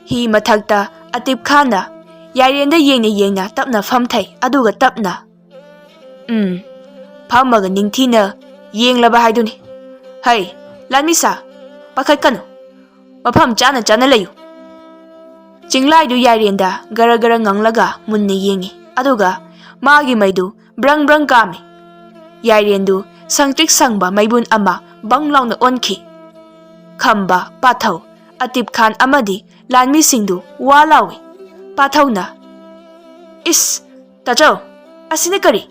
ꯍꯤ ꯃꯊꯛꯇ ꯑꯇꯤꯞ ꯈꯥꯟꯅ ꯌꯥꯏꯔꯦꯟꯗ ꯌꯦꯡꯅ ꯌꯦꯡꯅ ꯇꯞꯅ ꯐꯝꯊꯩ꯫ ꯑꯗꯨꯒ ꯇꯞꯅ, "ꯎꯝ, ꯐꯝꯃꯒ ꯅꯤꯡꯊꯤꯅ ꯌꯦꯡꯂꯕ ꯍꯥꯏꯗꯨꯅꯤ꯫ ꯍꯩ, ꯂꯥꯟꯃꯤꯁꯥ, ꯄꯥꯈꯠꯀꯅꯨ꯫ ꯃꯐꯝ ꯆꯥꯅ ꯆꯥꯅ ꯂꯩꯌꯨ꯫" ꯆꯤꯡꯂꯥꯏꯗꯨ ꯌꯥꯏꯔꯦꯟꯗ ꯒꯔ ꯒꯔ ꯉꯪꯂꯒ ꯃꯨꯟꯅ ꯌꯦꯡꯉꯤ꯫ ꯑꯗꯨꯒ ꯃꯥꯒꯤ ꯃꯩꯗꯨ ꯕ꯭ꯔꯪ ꯕ꯭ꯔꯪ ꯀꯥꯝꯃꯤ꯫ ꯌꯥꯏꯔꯦꯟꯗꯨ ꯁꯪꯇ꯭ꯔꯤꯛ ꯁꯪꯕ ꯃꯩꯕꯨꯟ ꯑꯃ ꯕꯪ ꯂꯥꯎꯅ ꯑꯣꯟꯈꯤ꯫ ꯈꯝꯕ, ꯄꯥꯊꯧ, ꯑꯇꯤꯞ ꯈꯥꯟ ꯑꯃꯗꯤ ꯂꯥꯟꯃꯤꯁꯤꯡꯗꯨ ꯋꯥ ꯂꯥꯎꯏ꯫ ꯄꯥꯊꯧꯅ, "ꯏꯁ, ꯇꯥꯆꯧ, ꯑꯁꯤꯅ ꯀꯔꯤ?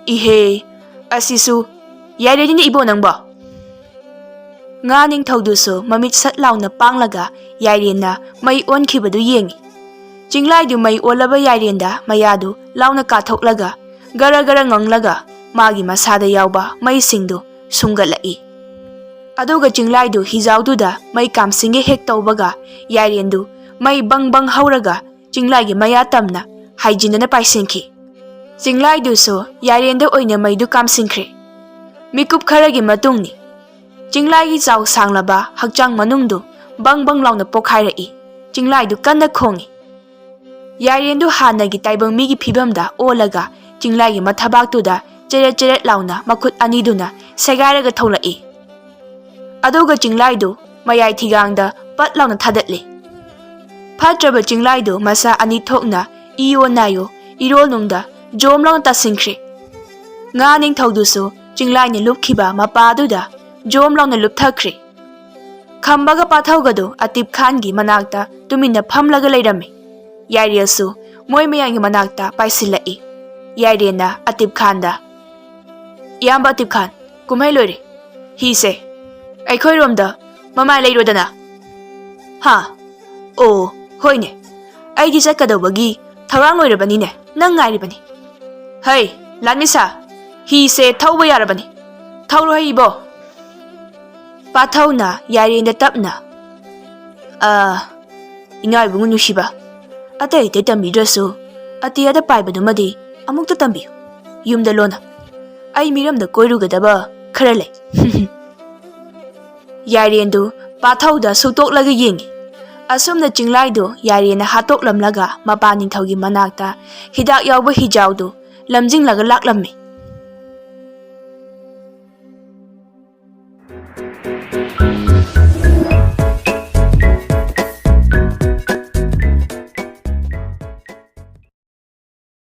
ꯏꯍꯦ, ꯑꯁꯤꯁꯨ ꯌꯥꯏꯔꯦꯟꯅꯤꯅꯦ ꯏꯕꯣ ꯅꯪꯕꯣ!" ꯉꯥ ꯅꯤꯡꯊꯧꯗꯨꯁꯨ ꯃꯃꯤꯠ ꯁꯠ ꯂꯥꯎꯅ ꯄꯥꯡꯂꯒ ꯌꯥꯏꯔꯦꯟꯅ ꯃꯩ ꯑꯣꯟꯈꯤꯕꯗꯨ ꯌꯦꯡꯉꯤ꯫ ꯆꯤꯡꯂꯥꯏꯗꯨ ꯃꯩ ꯑꯣꯜꯂꯕ ꯌꯥꯏꯔꯦꯟꯗ ꯃꯌꯥꯗꯨ ꯂꯥꯎꯅ ꯀꯥꯊꯣꯛꯂꯒ ꯒꯔ ꯒꯔ ꯉꯪꯂꯒ ꯃꯥꯒꯤ ꯃꯁꯥꯗ ꯌꯥꯎꯕ ꯃꯩꯁꯤꯡꯗꯨ ꯁꯨꯡꯒꯠꯂꯛꯏ꯫ ꯑꯗꯨꯒ ꯆꯤꯡꯂꯥꯏꯗꯨ ꯍꯤꯖꯥꯎꯗꯨꯗ ꯃꯩ ꯀꯥꯝꯁꯤꯟꯒꯦ ꯍꯦꯛ ꯇꯧꯕꯒ ꯌꯥꯏꯔꯦꯟꯗꯨ ꯃꯩ ꯕꯪ ꯕꯪ ꯍꯧꯔꯒ ꯆꯤꯡꯂꯥꯏꯒꯤ ꯃꯌꯥ ꯇꯝꯅ ꯍꯥꯏꯖꯤꯟꯗꯅ ꯄꯥꯏꯁꯤꯟꯈꯤ꯫ ꯆꯤꯡꯂꯥꯏꯗꯨꯁꯨ ꯌꯥꯏꯔꯦꯟꯗ ꯑꯣꯏꯅ ꯃꯩꯗꯨ ꯀꯥꯝꯁꯤꯟꯈ꯭ꯔꯦ꯫ ꯃꯤꯀꯨꯞ ꯈꯔꯒꯤ ꯃꯇꯨꯡꯅꯤ꯫ ꯆꯤꯡꯂꯥꯏꯒꯤ ꯆꯥꯎ ꯁꯥꯡꯂꯕ ꯍꯛꯆꯥꯡ ꯃꯅꯨꯡꯗꯨ ꯕꯪ ꯕꯪ ꯂꯥꯎꯅ ꯄꯣꯛꯈꯥꯏꯔꯛꯏ꯫ ꯆꯤꯡꯂꯥꯏꯗꯨ ꯀꯟꯅ ꯈꯣꯡꯏ꯫ ꯌꯥꯏꯔꯦꯟꯗꯨ ꯍꯥꯟꯅꯒꯤ ꯇꯥꯏꯕꯪ ꯃꯤꯒꯤ ꯐꯤꯕꯝꯗ ꯑꯣꯜꯂꯒ ꯆꯤꯡꯂꯥꯏꯒꯤ ꯃꯊꯕꯥꯛꯇꯨꯗ ꯆꯦꯔꯦꯠ ꯆꯦꯔꯦꯠ ꯂꯥꯎꯅ ꯃꯈꯨꯠ ꯑꯅꯤꯗꯨꯅ ꯁꯦꯒꯥꯏꯔꯒ ꯊꯣꯛꯂꯛꯏ꯫ ꯑꯗꯨꯒ ꯆꯤꯡꯂꯥꯏꯗꯨ ꯃꯌꯥꯏ ꯊꯤꯒꯥꯡꯗ ꯄꯠ ꯂꯥꯎꯅ ꯊꯥꯗꯠꯂꯤ꯫ ꯐꯠꯇ꯭ꯔꯕ ꯆꯤꯡꯂꯥꯏꯗꯨ ꯃꯁꯥ ꯑꯅꯤ ꯊꯣꯛꯅ ꯏꯌꯣ ꯅꯥꯏꯌꯣ ꯏꯔꯣꯜꯅꯨꯡꯗ ꯖꯣꯝ ꯂꯥꯎꯅ ꯇꯥꯁꯤꯟꯈ꯭ꯔꯦ꯫ ꯉꯥ ꯅꯤꯡꯊꯧꯗꯨꯁꯨ ꯆꯤꯡꯂꯥꯏꯅ ꯂꯨꯞꯈꯤꯕ ꯃꯄꯥꯗꯨꯗ ꯖꯣꯝ ꯂꯥꯎꯅ ꯂꯨꯞꯊꯈ꯭ꯔꯦ꯫ ꯈꯝꯕꯒ ꯄꯥꯊꯧꯒꯗꯨ ꯑꯇꯤꯞ ꯈꯥꯟꯒꯤ ꯃꯅꯥꯛꯇ ꯇꯨꯃꯤꯟꯅ ꯐꯝꯂꯒ ꯂꯩꯔꯝꯃꯤ꯫ ꯌꯥꯏꯔꯦꯜꯁꯨ ꯃꯣꯏ ꯃꯌꯥꯝꯒꯤ ꯃꯅꯥꯛꯇ ꯄꯥꯏꯁꯤꯜꯂꯛꯏ꯫ ꯌꯥꯏꯔꯦꯟꯅ ꯑꯇꯤꯞ ꯈꯥꯟꯗ, "ꯏꯌꯥꯝꯕ ꯑꯇꯤꯞ ꯈꯥꯟ, ꯀꯨꯝꯍꯩ ꯂꯣꯏꯔꯦ꯫ ꯍꯤꯁꯦ ꯑꯩꯈꯣꯏꯔꯣꯝꯗ ꯃꯃꯥꯏ ꯂꯩꯔꯣꯗꯅ꯫" "ꯍꯥ? ꯑꯣ, ꯍꯣꯏꯅꯦ꯫ ꯑꯩꯗꯤ ꯆꯠꯀꯗꯧꯕꯒꯤ ꯊꯧꯔꯥꯡ ꯂꯣꯏꯔꯕꯅꯤꯅꯦ, ꯅꯪ ꯉꯥꯏꯔꯤꯕꯅꯤ꯫ ꯍꯩ, ꯂꯥꯟꯃꯤꯁꯥ, ꯍꯤꯁꯦ ꯊꯧꯕ ꯌꯥꯔꯕꯅꯤ꯫ ꯊꯧꯔꯣ ꯍꯩ ꯏꯕꯣ꯫" ꯄꯥꯊꯧꯅ ꯌꯥꯏꯔꯦꯟꯗ ꯇꯞꯅ, "ꯑ, ꯏꯅꯥꯎ ꯏꯕꯨꯡꯉꯣ ꯅꯨꯡꯁꯤꯕ, ꯑꯇꯩ ꯑꯇꯩ ꯇꯝꯕꯤꯗ꯭ꯔꯁꯨ ꯑꯇꯤꯌꯥꯗ ꯄꯥꯏꯕꯗꯨꯃꯗꯤ ꯑꯃꯨꯛꯇ ꯇꯝꯕꯤꯌꯨ, ꯌꯨꯝꯗ ꯂꯣꯟꯅ꯫ ꯑꯩ ꯃꯤꯔꯝꯗ ꯀꯣꯏꯔꯨꯒꯗꯕ ꯈꯔ ꯂꯩ꯫" ꯌꯥꯏꯔꯦꯟꯗꯨ ꯄꯥꯊꯧꯗ ꯁꯨꯛꯇꯣꯛꯂꯒ ꯌꯦꯡꯉꯤ꯫ ꯑꯁꯨꯝꯅ ꯆꯤꯡꯂꯥꯏꯗꯨ ꯌꯥꯏꯔꯦꯟꯅ ꯍꯥꯠꯇꯣꯛꯂꯝꯂꯒ ꯃꯄꯥ ꯅꯤꯡꯊꯧꯒꯤ ꯃꯅꯥꯛꯇ ꯍꯤꯗꯥꯛ ꯌꯥꯎꯕ ꯍꯤꯖꯥꯎꯗꯨ ꯂꯝꯖꯤꯡꯂꯒ ꯂꯥꯛꯂꯝꯃꯤ꯫